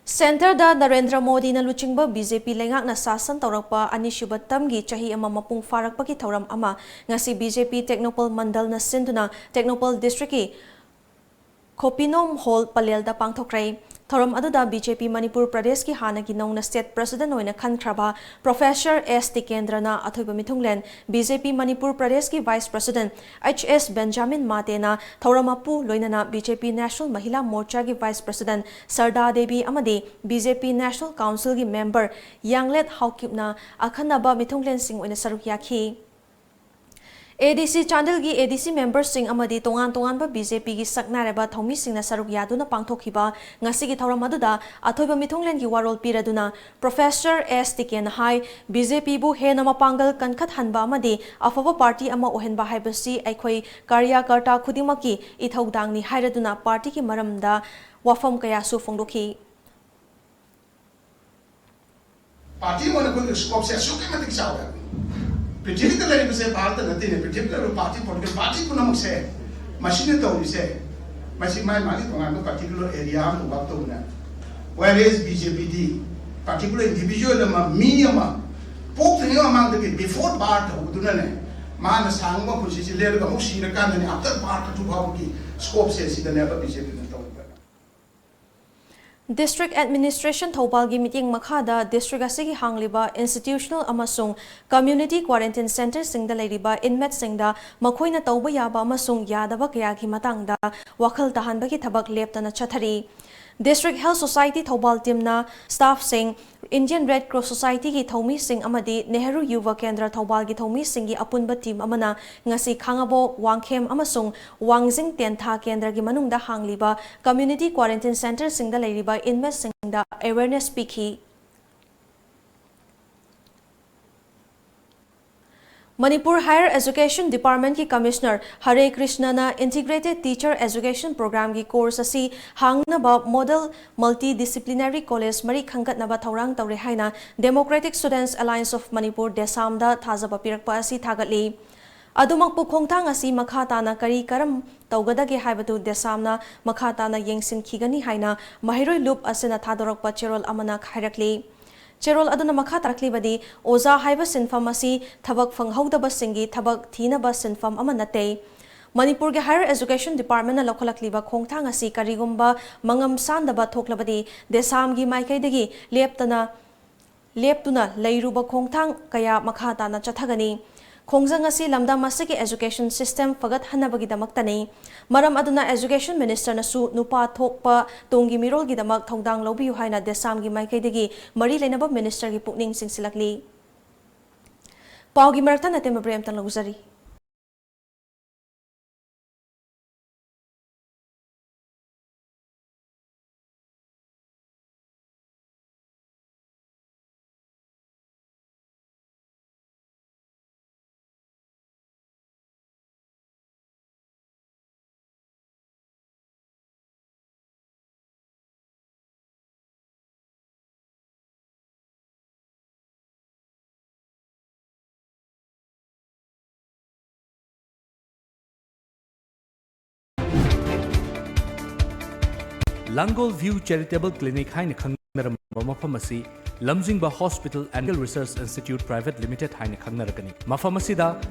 ꯁꯦꯟꯇꯔꯗ ꯅꯔꯦꯟꯗ꯭ꯔ ꯃꯣꯗꯤꯅ ꯂꯨꯆꯤꯡꯕ BJP ꯂꯩꯉꯥꯛꯅ ꯁꯥꯁꯟ ꯇꯧꯔꯛꯄ ꯑꯅꯤꯁꯨꯕ ꯇꯝꯒꯤ ꯆꯍꯤ ꯑꯃ ꯃꯄꯨꯡ ꯐꯥꯔꯛꯄꯒꯤ ꯊꯧꯔꯝ ꯑꯃ ꯉꯁꯤ BJP ꯇꯦꯛꯅꯧꯄꯜ ꯃꯟꯗꯜꯅ ꯁꯤꯟꯗꯨꯅ ꯇꯦꯛꯅꯧꯄꯜ ꯗꯤꯁꯇ꯭ꯔꯤꯛꯀꯤ ꯈꯣꯄꯤꯅꯣꯝ ꯍꯣꯜ ꯄꯂꯦꯜꯗ ꯄꯥꯡꯊꯣꯛꯈ꯭ꯔꯦ꯫ ꯊꯧꯔꯝ ꯑꯗꯨꯗ BJP ꯃꯅꯤꯄꯨꯔ ꯄ꯭ꯔꯗꯦꯁꯀꯤ ꯍꯥꯟꯅꯒꯤ ꯅꯧꯅ ꯁ꯭ꯇꯦꯠ ꯄ꯭ꯔꯁꯤꯗꯦꯟꯠ ꯑꯣꯏꯅ ꯈꯟꯈ꯭ꯔꯕ ꯄ꯭ꯔꯣꯐꯦꯁꯔ ꯑꯦꯁ ꯇꯤꯀꯦꯟꯗ꯭ꯔꯅ ꯑꯊꯣꯏꯕ ꯃꯤꯊꯨꯡꯂꯦꯟ, BJP ꯃꯅꯤꯄꯨꯔ ꯄ꯭ꯔꯗꯦꯁꯀꯤ vice president H S Benjamin ꯃꯥꯇꯦꯅ ꯊꯧꯔꯝ ꯃꯄꯨ, ꯂꯣꯏꯅꯅ BJP ꯅꯦꯁꯅꯦꯜ ꯃꯍꯤꯂꯥ ꯃꯣꯔꯆꯥꯒꯤ ꯚꯥꯏꯁ ꯄ꯭ꯔꯁꯤꯗꯦꯟꯠ ꯁꯔꯗꯥ ꯗꯦꯕꯤ ꯑꯃꯗꯤ BJP ꯅꯦꯁꯅꯦꯜ ꯀꯥꯎꯟꯁꯤꯜꯒꯤ ꯃꯦꯝꯕꯔ ꯌꯥꯡꯂꯦꯠ ꯍꯥꯎꯀꯤꯞꯅ ꯑꯈꯟꯅꯕ ꯃꯤꯊꯨꯡꯂꯦꯟꯁꯤꯡ ꯑꯣꯏꯅ ꯁꯔꯨꯛ ꯌꯥꯈꯤ꯫ ADC ꯆꯥꯟꯗꯦꯜꯒꯤ ADC ꯃꯦꯝꯕꯔꯁꯤꯡ ꯑꯃꯗꯤ ꯇꯣꯉꯥꯟ ꯇꯣꯉꯥꯟꯕ BJPꯒꯤ ꯁꯛꯅꯥꯏꯔꯕ ꯊꯧꯃꯤꯁꯤꯡꯅ ꯁꯔꯨꯛ ꯌꯥꯗꯨꯅ ꯄꯥꯡꯊꯣꯛꯈꯤꯕ ꯉꯁꯤꯒꯤ ꯊꯧꯔꯝ ꯑꯗꯨꯗ ꯑꯊꯣꯏꯕ ꯃꯤꯊꯨꯡꯂꯦꯟꯒꯤ ꯋꯥꯔꯣꯜ ꯄꯤꯔꯗꯨꯅ ꯄ꯭ꯔꯣꯐꯦꯁꯔ ꯑꯦꯁ ꯇꯤꯀꯦꯟꯅ ꯍꯥꯏ, BJPꯕꯨ ꯍꯦꯟꯅ ꯃꯄꯥꯡꯒꯜ ꯀꯟꯈꯠꯍꯟꯕ ꯑꯃꯗꯤ ꯑꯐꯕ ꯄꯥꯔꯇꯤ ꯑꯃ ꯑꯣꯏꯍꯟꯕ ꯍꯥꯏꯕꯁꯤ ꯑꯩꯈꯣꯏ ꯀꯥꯔꯌꯀꯔꯇꯥ ꯈꯨꯗꯤꯡꯃꯛꯀꯤ ꯏꯊꯧꯗꯥꯡꯅꯤ ꯍꯥꯏꯔꯗꯨꯅ ꯄꯥꯔꯇꯤꯒꯤ ꯃꯔꯝꯗ ꯋꯥꯐꯝ ꯀꯌꯥꯁꯨ ꯐꯣꯡꯗꯣꯛꯈꯤ꯫ ꯄꯥꯔꯇꯤ ꯑꯣꯏꯅ ꯑꯩꯈꯣꯏꯒꯤ ꯁ꯭ꯀꯣꯞꯁꯦ ꯑꯁꯨꯛꯀꯤ ꯃꯇꯤꯛ ꯆꯥꯎꯋꯦ꯫ ꯄ꯭ꯔꯤꯊꯤꯕꯤꯗ ꯂꯩꯔꯤꯕꯁꯦ ꯚꯥꯔꯠꯇ ꯅꯠꯇꯦꯅꯦ, ꯄ꯭ꯔꯤꯊꯤꯕꯤꯗ ꯂꯩꯔꯤꯕ ꯄꯥꯔꯇꯤ, ꯄꯣꯂꯤꯇꯤꯀꯦꯜ ꯄꯥꯔꯇꯤ ꯄꯨꯝꯅꯃꯛꯁꯦ ꯃꯁꯤꯅ ꯇꯧꯔꯤꯁꯦ, ꯃꯁꯤ ꯃꯥꯏ ꯃꯥꯒꯤ ꯇꯣꯉꯥꯟꯕ ꯄꯥꯔꯇꯤꯀꯨꯂꯔ ꯑꯦꯔꯤꯌꯥ ꯑꯃꯗ ꯋꯥꯛ ꯇꯧꯕꯅꯦ꯫ Whereas BJPꯗꯤ ꯄꯥꯔꯇꯤꯀꯨꯂꯔ ꯏꯟꯗꯤꯚꯤꯖꯨꯋꯦꯜ ꯑꯃ, ꯃꯤ ꯑꯃ ꯄꯣꯛꯇ꯭ꯔꯤꯉꯩ ꯃꯃꯥꯡꯗꯒꯤ, before birth ꯍꯧꯗꯨꯅꯅꯦ, ꯃꯥꯅ ꯁꯥꯡꯕ ꯄꯨꯟꯁꯤꯁꯤ ꯂꯦꯜꯂꯒ ꯑꯃꯨꯛ ꯁꯤꯔꯀꯥꯟꯗꯅꯤ ꯑꯥꯐꯇꯔ ꯄꯥꯔꯠ ꯇꯨ ꯐꯥꯎꯕꯒꯤ ꯁ꯭ꯀꯣꯞꯁꯦ ꯁꯤꯗꯅꯦꯕ ꯕꯤ ꯖꯦ ꯄꯤꯅ ꯇꯧꯔꯤꯕ꯫ District Administration ꯊꯧꯕꯥꯜꯒꯤ ꯃꯤꯠꯌꯦꯡ ꯃꯈꯥꯗ district ꯑꯁꯤꯒꯤ ꯍꯥꯡꯂꯤꯕ institutional ꯑꯃꯁꯨꯡ community quarantine centreꯁꯤꯡꯗ ꯂꯩꯔꯤꯕ inmateꯁꯤꯡꯗ ꯃꯈꯣꯏꯅ ꯇꯧꯕ ꯌꯥꯕ ꯑꯃꯁꯨꯡ ꯌꯥꯗꯕ ꯀꯌꯥꯒꯤ ꯃꯇꯥꯡꯗ ꯋꯥꯈꯜ ꯇꯥꯍꯟꯕꯒꯤ ꯊꯕꯛ ꯂꯦꯞꯇꯅ ꯆꯠꯊꯔꯤ꯫ District Health Society Thoubal teamꯅ staffꯁꯤꯡ, Indian Red Cross Societyꯒꯤ ꯊꯧꯃꯤꯁꯤꯡ ꯑꯃꯗꯤ ꯅꯦꯍꯔꯨ ꯌꯨꯕ ꯀꯦꯟꯗ꯭ꯔ ꯊꯧꯕꯥꯜꯒꯤ ꯊꯧꯃꯤꯁꯤꯡꯒꯤ ꯑꯄꯨꯟꯕ team ꯑꯃꯅ ꯉꯁꯤ ꯈꯥꯉꯕꯣꯛ, ꯋꯥꯡꯈꯦꯝ ꯑꯃꯁꯨꯡ ꯋꯥꯡꯖꯤꯡ ꯇꯦꯟꯊꯥ ꯀꯦꯟꯗ꯭ꯔꯒꯤ ꯃꯅꯨꯡꯗ ꯍꯥꯡꯂꯤꯕ community quarantine centreꯁꯤꯡꯗ ꯂꯩꯔꯤꯕ inmateꯁꯤꯡꯗ awareness ꯄꯤꯈꯤ꯫ ꯃꯅꯤꯄꯨꯔ Higher Education Departmentꯀꯤ Commissioner ꯍꯔꯦ ꯀ꯭ꯔꯤꯁꯅꯅ Integrated Teacher Education Programꯒꯤ course ꯑꯁꯤ ꯍꯥꯡꯅꯕ Model Multidisciplinary College ꯃꯔꯤ ꯈꯟꯒꯠꯅꯕ ꯊꯧꯔꯥꯡ ꯇꯧꯔꯦ ꯍꯥꯏꯅ Democratic Students Alliance of Manipur, ꯗꯦꯁꯥꯝꯗ ꯊꯥꯖꯕ ꯄꯤꯔꯛꯄ ꯑꯁꯤ ꯊꯥꯒꯠꯂꯤ꯫ ꯑꯗꯨꯃꯛꯄꯨ, ꯈꯣꯡꯊꯥꯡ ꯑꯁꯤ ꯃꯈꯥ ꯇꯥꯅ ꯀꯔꯤ ꯀꯔꯝ ꯇꯧꯒꯗꯒꯦ ꯍꯥꯏꯕꯗꯨ ꯗꯦꯁꯥꯝꯅ ꯃꯈꯥ ꯇꯥꯅ ꯌꯦꯡꯁꯤꯟꯈꯤꯒꯅꯤ ꯍꯥꯏꯅ ꯃꯍꯩꯔꯣꯏ ꯂꯨꯞ ꯑꯁꯤꯅ ꯊꯥꯗꯣꯔꯛꯄ ꯆꯦꯔꯣꯜ ꯑꯃꯅ ꯍꯥꯏꯔꯛꯂꯤ꯫ ꯆꯦꯔꯣꯜ ꯑꯗꯨꯅ ꯃꯈꯥ ꯇꯥꯔꯛꯂꯤꯕꯗꯤ, ꯑꯣꯖꯥ ꯍꯥꯏꯕ ꯁꯤꯟꯐꯝ ꯑꯁꯤ ꯊꯕꯛ ꯐꯪꯍꯧꯗꯕꯁꯤꯡꯒꯤ ꯊꯕꯛ ꯊꯤꯅꯕ ꯁꯤꯟꯐꯝ ꯑꯃ ꯅꯠꯇꯦ꯫ ꯃꯅꯤꯄꯨꯔꯒꯤ Higher Education Departmentꯅ ꯂꯧꯈꯠꯂꯛꯂꯤꯕ ꯈꯣꯡꯊꯥꯡ ꯑꯁꯤ ꯀꯔꯤꯒꯨꯝꯕ ꯃꯉꯝ ꯁꯥꯟꯗꯕ ꯊꯣꯛꯂꯕꯗꯤ, ꯗꯦꯁꯥꯝꯒꯤ ꯃꯥꯏꯀꯩꯗꯒꯤ ꯂꯦꯞꯇꯅ, ꯂꯦꯞꯇꯨꯅ ꯂꯩꯔꯨꯕ ꯈꯣꯡꯊꯥꯡ ꯀꯌꯥ ꯃꯈꯥ ꯇꯥꯅ ꯆꯠꯊꯒꯅꯤ꯫ ꯈꯣꯡꯖꯪ ꯑꯁꯤ ꯂꯝꯗꯝ ꯑꯁꯤꯒꯤ education system ꯐꯒꯠꯍꯟꯅꯕꯒꯤꯗꯃꯛꯇꯅꯤ꯫ ꯃꯔꯝ ꯑꯗꯨꯅ Education Ministerꯅꯁꯨ ꯅꯨꯄꯥ ꯊꯣꯛꯄ ꯇꯨꯡꯒꯤ ꯃꯤꯔꯣꯜꯒꯤꯗꯃꯛ ꯊꯧꯗꯥꯡ ꯂꯧꯕꯤꯌꯨ ꯍꯥꯏꯅ ꯗꯦꯁꯥꯝꯒꯤ ꯃꯥꯏꯀꯩꯗꯒꯤ ꯃꯔꯤ ꯂꯩꯅꯕ ministerꯒꯤ ꯄꯨꯛꯅꯤꯡ ꯆꯤꯡꯁꯤꯜꯂꯛꯂꯤ꯫ ꯄꯥꯎꯒꯤ ꯃꯔꯛꯇ ꯅꯇꯦꯝꯕ ꯕ꯭ꯔꯦꯝꯇꯪ ꯂꯧꯖꯔꯤ꯫ ꯂꯥꯡꯒꯣꯜ ꯚ꯭ꯌꯨ ꯆꯦꯔꯤꯇꯦꯕꯜ ꯀ꯭ꯂꯤꯅꯤꯛ ꯍꯥꯏꯅ ꯈꯪꯅꯔꯝꯕ ꯃꯐꯝ ꯑꯁꯤ ꯂꯝꯖꯤꯡꯕ Hospital and Research Institute Private Limited ꯍꯥꯏꯅ ꯈꯪꯅꯔꯒꯅꯤ꯫ ꯃꯐꯝ ꯑꯁꯤꯗ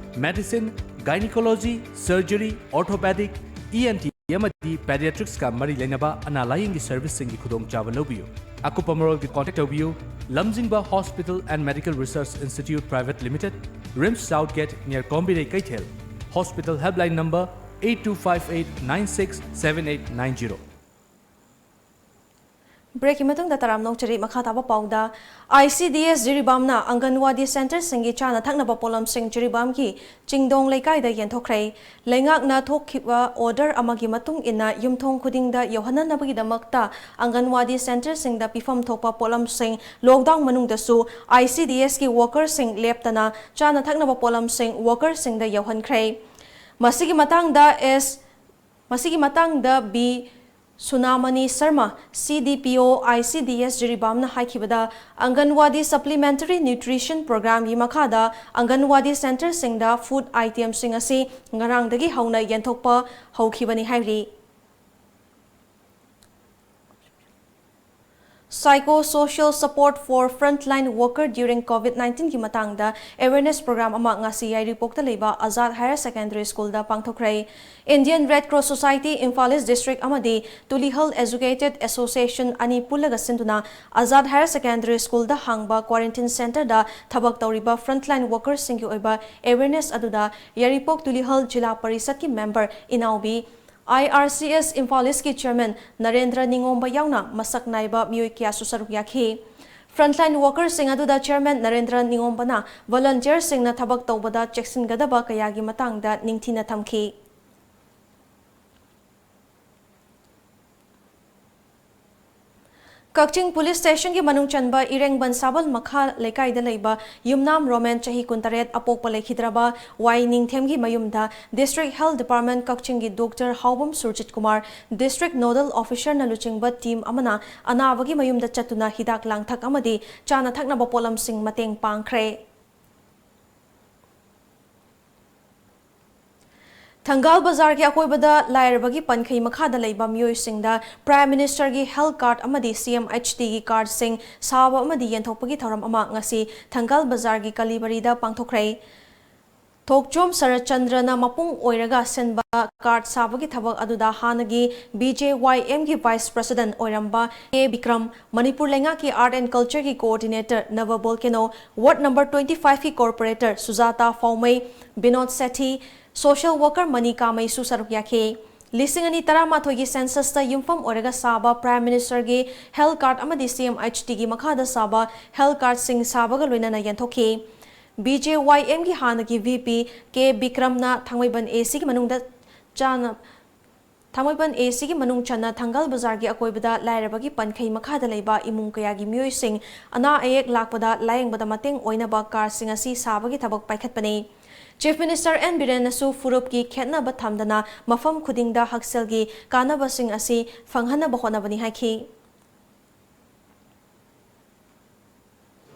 medicine, gynecology, surgery, orthopedic, E N T ꯑꯃꯗꯤ pediatrics ꯀ ꯃꯔꯤ ꯂꯩꯅꯕ ꯑꯅꯥ ꯂꯥꯌꯦꯡꯒꯤ service ꯁꯤꯡꯒꯤ ꯈꯨꯗꯣꯡꯆꯥꯕ ꯂꯧꯕꯤꯌꯨ꯫ ꯑꯀꯨꯞꯄ ꯃꯔꯣꯜꯒꯤ contact ꯇꯧꯕꯤꯌꯨ, ꯂꯝꯖꯤꯡꯕ Hospital and Medical Research Institute Private Limited, RIMS South Gate near ꯀꯣꯝꯕꯤꯔꯩ ꯀꯩꯊꯦꯜ꯫ Hospital helpline number eight two five eight nine six seven eight nine zero꯫ Break ꯀꯤ ꯃꯇꯨꯡꯗ ꯇꯔꯥꯝꯅ ꯑꯣꯛꯆꯔꯤ꯫ ꯃꯈꯥ ꯇꯥꯕ ꯄꯥꯎꯗ, I C D S ꯖꯤꯔꯤꯕꯥꯝꯅ ꯑꯪꯒꯟꯋꯥꯗꯤ centre ꯁꯤꯡꯒꯤ ꯆꯥꯅ ꯊꯛꯅꯕ ꯄꯣꯠꯂꯝꯁꯤꯡ ꯖꯤꯔꯤꯕꯥꯝꯒꯤ ꯆꯤꯡꯗꯣꯡ ꯂꯩꯀꯥꯏꯗ ꯌꯦꯟꯊꯣꯛꯈ꯭ꯔꯦ꯫ ꯂꯩꯉꯥꯛꯅ ꯊꯣꯛꯈꯤꯕ order ꯑꯃꯒꯤ ꯃꯇꯨꯡ ꯏꯟꯅ ꯌꯨꯝꯊꯣꯡ ꯈꯨꯗꯤꯡꯗ ꯌꯧꯍꯟꯅꯅꯕꯒꯤꯗꯃꯛꯇ ꯑꯪꯒꯟꯋꯥꯗꯤ centre ꯁꯤꯡꯗ ꯄꯤꯐꯝ ꯊꯣꯛꯄ ꯄꯣꯠꯂꯝꯁꯤꯡ lockdown ꯃꯅꯨꯡꯗꯁꯨ I C D S ꯀꯤ worker ꯁꯤꯡ ꯂꯦꯞꯇꯅ ꯆꯥꯅ ꯊꯛꯅꯕ ꯄꯣꯠꯂꯝꯁꯤꯡ worker ꯁꯤꯡꯗ ꯌꯧꯍꯟꯈ꯭ꯔꯦ꯫ ꯃꯁꯤꯒꯤ ꯃꯇꯥꯡꯗ ꯑꯦꯁ ꯃꯁꯤꯒꯤ ꯃꯇꯥꯡꯗ ꯕꯤ ꯁꯨꯅꯥꯃꯅꯤ ꯁꯔꯃ, C D P O I C D S ꯖꯤꯔꯤꯕꯥꯝꯅ ꯍꯥꯏꯈꯤꯕꯗ, ꯑꯪꯒꯟꯋꯥꯗꯤ Supplementary Nutrition Programme ꯒꯤ ꯃꯈꯥꯗ ꯑꯪꯒꯟꯋꯥꯗꯤ centre ꯁꯤꯡꯗ food item ꯁꯤꯡ ꯑꯁꯤ ꯉꯔꯥꯡꯗꯒꯤ ꯍꯧꯅ ꯌꯦꯟꯊꯣꯛꯄ ꯍꯧꯈꯤꯕꯅꯤ ꯍꯥꯏꯔꯤ꯫ Psychosocial Support for Frontline Worker During COVID nineteen ꯒꯤ ꯃꯇꯥꯡꯗ awareness programme ꯑꯃ ꯉꯁꯤ ꯌꯥꯏꯔꯤꯄꯣꯛꯇ ꯂꯩꯕ ꯑꯖꯥꯗ Higher Secondary School ꯗ ꯄꯥꯡꯊꯣꯛꯈ꯭ꯔꯦ꯫ Indian Red Cross Society Imphal East District ꯑꯃꯗꯤ ꯇꯨꯂꯤꯍꯜ Educated Association ꯑꯅꯤ ꯄꯨꯜꯂꯒ ꯁꯤꯟꯗꯨꯅ ꯑꯖꯥꯗ Higher Secondary School ꯗ ꯍꯥꯡꯕ quarantine centre ꯗ ꯊꯕꯛ ꯇꯧꯔꯤꯕ frontline worker ꯁꯤꯡꯒꯤ ꯑꯣꯏꯕ awareness ꯑꯗꯨꯗ ꯌꯥꯏꯔꯤꯄꯣꯛ ꯇꯨꯂꯤꯍꯜ ꯖꯤꯂꯥ ꯄꯔꯤꯁꯠꯀꯤ member ꯏꯅꯥꯎꯕꯤ, I R C S Imphal East ꯀꯤ Chairman ꯅꯔꯦꯟꯗ꯭ꯔ ꯅꯤꯉꯣꯝꯕ ꯌꯥꯎꯅ ꯃꯁꯛ ꯅꯥꯏꯕ ꯃꯤꯑꯣꯏ ꯀꯌꯥꯁꯨ ꯁꯔꯨꯛ ꯌꯥꯈꯤ꯫ Frontline worker ꯁꯤꯡ ꯑꯗꯨꯗ Chairman ꯅꯔꯦꯟꯗ꯭ꯔ ꯅꯤꯉꯣꯝꯕꯅ volunteer ꯁꯤꯡꯅ ꯊꯕꯛ ꯇꯧꯕꯗ ꯆꯦꯛꯁꯤꯟꯒꯗꯕ ꯀꯌꯥꯒꯤ ꯃꯇꯥꯡꯗ ꯅꯤꯡꯊꯤꯅ ꯊꯝꯈꯤ꯫ ꯀꯛꯆꯤꯡ Police Station ꯒꯤ ꯃꯅꯨꯡ ꯆꯟꯕ ꯏꯔꯦꯡꯕꯟ ꯁꯥꯕꯜ ꯃꯈꯥ ꯂꯩꯀꯥꯏꯗ ꯂꯩꯕ ꯌꯨꯝꯅꯥꯝ ꯔꯣꯃꯦꯟ, ꯆꯍꯤ ꯀꯨꯟꯇꯔꯦꯠ, ꯑꯄꯣꯛꯄ ꯂꯩꯈꯤꯗ꯭ꯔꯕ ꯋꯥꯏ ꯅꯤꯡꯊꯦꯝꯒꯤ ꯃꯌꯨꯝꯗ District Health Department ꯀꯛꯆꯤꯡꯒꯤ Doctor ꯍꯥꯎꯕꯝ Surjit Kumar, District Nodal Officer ꯅ ꯂꯨꯆꯤꯡꯕ team ꯑꯃꯅ ꯑꯅꯥꯕꯒꯤ ꯃꯌꯨꯝꯗ ꯆꯠꯇꯨꯅ ꯍꯤꯗꯥꯛ ꯂꯥꯡꯊꯛ ꯑꯃꯗꯤ ꯆꯥꯅ ꯊꯛꯅꯕ ꯄꯣꯠꯂꯝꯁꯤꯡ ꯃꯇꯦꯡ ꯄꯥꯡꯈ꯭ꯔꯦ꯫ ꯊꯪꯒꯥꯜ ꯕꯖꯥꯔꯒꯤ ꯑꯀꯣꯏꯕꯗ ꯂꯥꯏꯔꯕꯒꯤ ꯄꯟꯈꯩ ꯃꯈꯥꯗ ꯂꯩꯕ ꯃꯤꯑꯣꯏꯁꯤꯡꯗ Prime Ministerꯒꯤ health card ꯑꯃꯗꯤ C M H Tꯒꯤ cardꯁꯤꯡ ꯁꯥꯕ ꯑꯃꯗꯤ ꯌꯦꯟꯊꯣꯛꯄꯒꯤ ꯊꯧꯔꯝ ꯑꯃ ꯉꯁꯤ ꯊꯪꯒꯥꯜ ꯕꯖꯥꯔꯒꯤ ꯀꯂꯤꯕꯔꯤꯗ ꯄꯥꯡꯊꯣꯛꯈ꯭ꯔꯦ꯫ ꯊꯣꯛꯆꯣꯝ ꯁꯔꯠꯆꯟꯗ꯭ꯔꯅ ꯃꯄꯨꯡ ꯑꯣꯏꯔꯒ ꯁꯤꯟꯕ card ꯁꯥꯕꯒꯤ ꯊꯕꯛ ꯑꯗꯨꯗ ꯍꯥꯟꯅꯒꯤ B J Y Mꯒꯤ Vice President ꯑꯣꯏꯔꯝꯕ K ꯕꯤꯀ꯭ꯔꯝ, ꯃꯅꯤꯄꯨꯔ ꯂꯩꯉꯥꯛꯀꯤ Art and Cultureꯒꯤ Coordinator ꯅꯕ ꯕꯣꯜꯀꯦꯅꯣ, Ward number twenty fiveꯀꯤ Corporator Sujata Phaomei, Binod Sethi, social worker ꯃꯅꯤ ꯀꯥꯃꯩꯁꯨ ꯁꯔꯨꯛ ꯌꯥꯈꯤ꯫ ꯂꯤꯁꯤꯡ ꯑꯅꯤ ꯇꯔꯥꯃꯥꯊꯣꯏꯒꯤ censusꯇ ꯌꯨꯝꯐꯝ ꯑꯣꯏꯔꯒ ꯁꯥꯕ Prime Ministerꯒꯤ health card ꯑꯃꯗꯤ C M H Tꯒꯤ ꯃꯈꯥꯗ ꯁꯥꯕ health cardꯁꯤꯡ ꯁꯥꯕꯒ ꯂꯣꯏꯅꯅ ꯌꯦꯟꯊꯣꯛꯈꯤ꯫ B J Y Mꯒꯤ ꯍꯥꯟꯅꯒꯤ V P K ꯕꯤꯀ꯭ꯔꯝꯅ ꯊꯥꯡꯃꯩꯕꯟ ACꯒꯤ ꯃꯅꯨꯡꯗ ꯆꯥꯅ ꯊꯥꯡꯃꯩꯕꯟ ACꯒꯤ ꯃꯅꯨꯡ ꯆꯟꯅ ꯊꯪꯒꯥꯜ ꯕꯖꯥꯔꯒꯤ ꯑꯀꯣꯏꯕꯗ ꯂꯥꯏꯔꯕꯒꯤ ꯄꯟꯈꯩ ꯃꯈꯥꯗ ꯂꯩꯕ ꯏꯃꯨꯡ ꯀꯌꯥꯒꯤ ꯃꯤꯑꯣꯏꯁꯤꯡ ꯑꯅꯥ ꯑꯌꯦꯛ ꯂꯥꯛꯄꯗ ꯂꯥꯌꯦꯡꯕꯗ ꯃꯇꯦꯡ ꯑꯣꯏꯅꯕ cardꯁꯤꯡ ꯑꯁꯤ ꯁꯥꯕꯒꯤ ꯊꯕꯛ ꯄꯥꯏꯈꯠꯄꯅꯤ꯫ Chief Minister N ꯕꯤꯔꯦꯟꯅꯁꯨ ꯐꯨꯔꯨꯞꯀꯤ ꯈꯦꯠꯅꯕ ꯊꯝꯗꯅ ꯃꯐꯝ ꯈꯨꯗꯤꯡꯗ ꯍꯛꯁꯦꯜꯒꯤ ꯀꯥꯟꯅꯕꯁꯤꯡ ꯑꯁꯤ ꯐꯪꯍꯟꯅꯕ ꯍꯣꯠꯅꯕꯅꯤ ꯍꯥꯏꯈꯤ꯫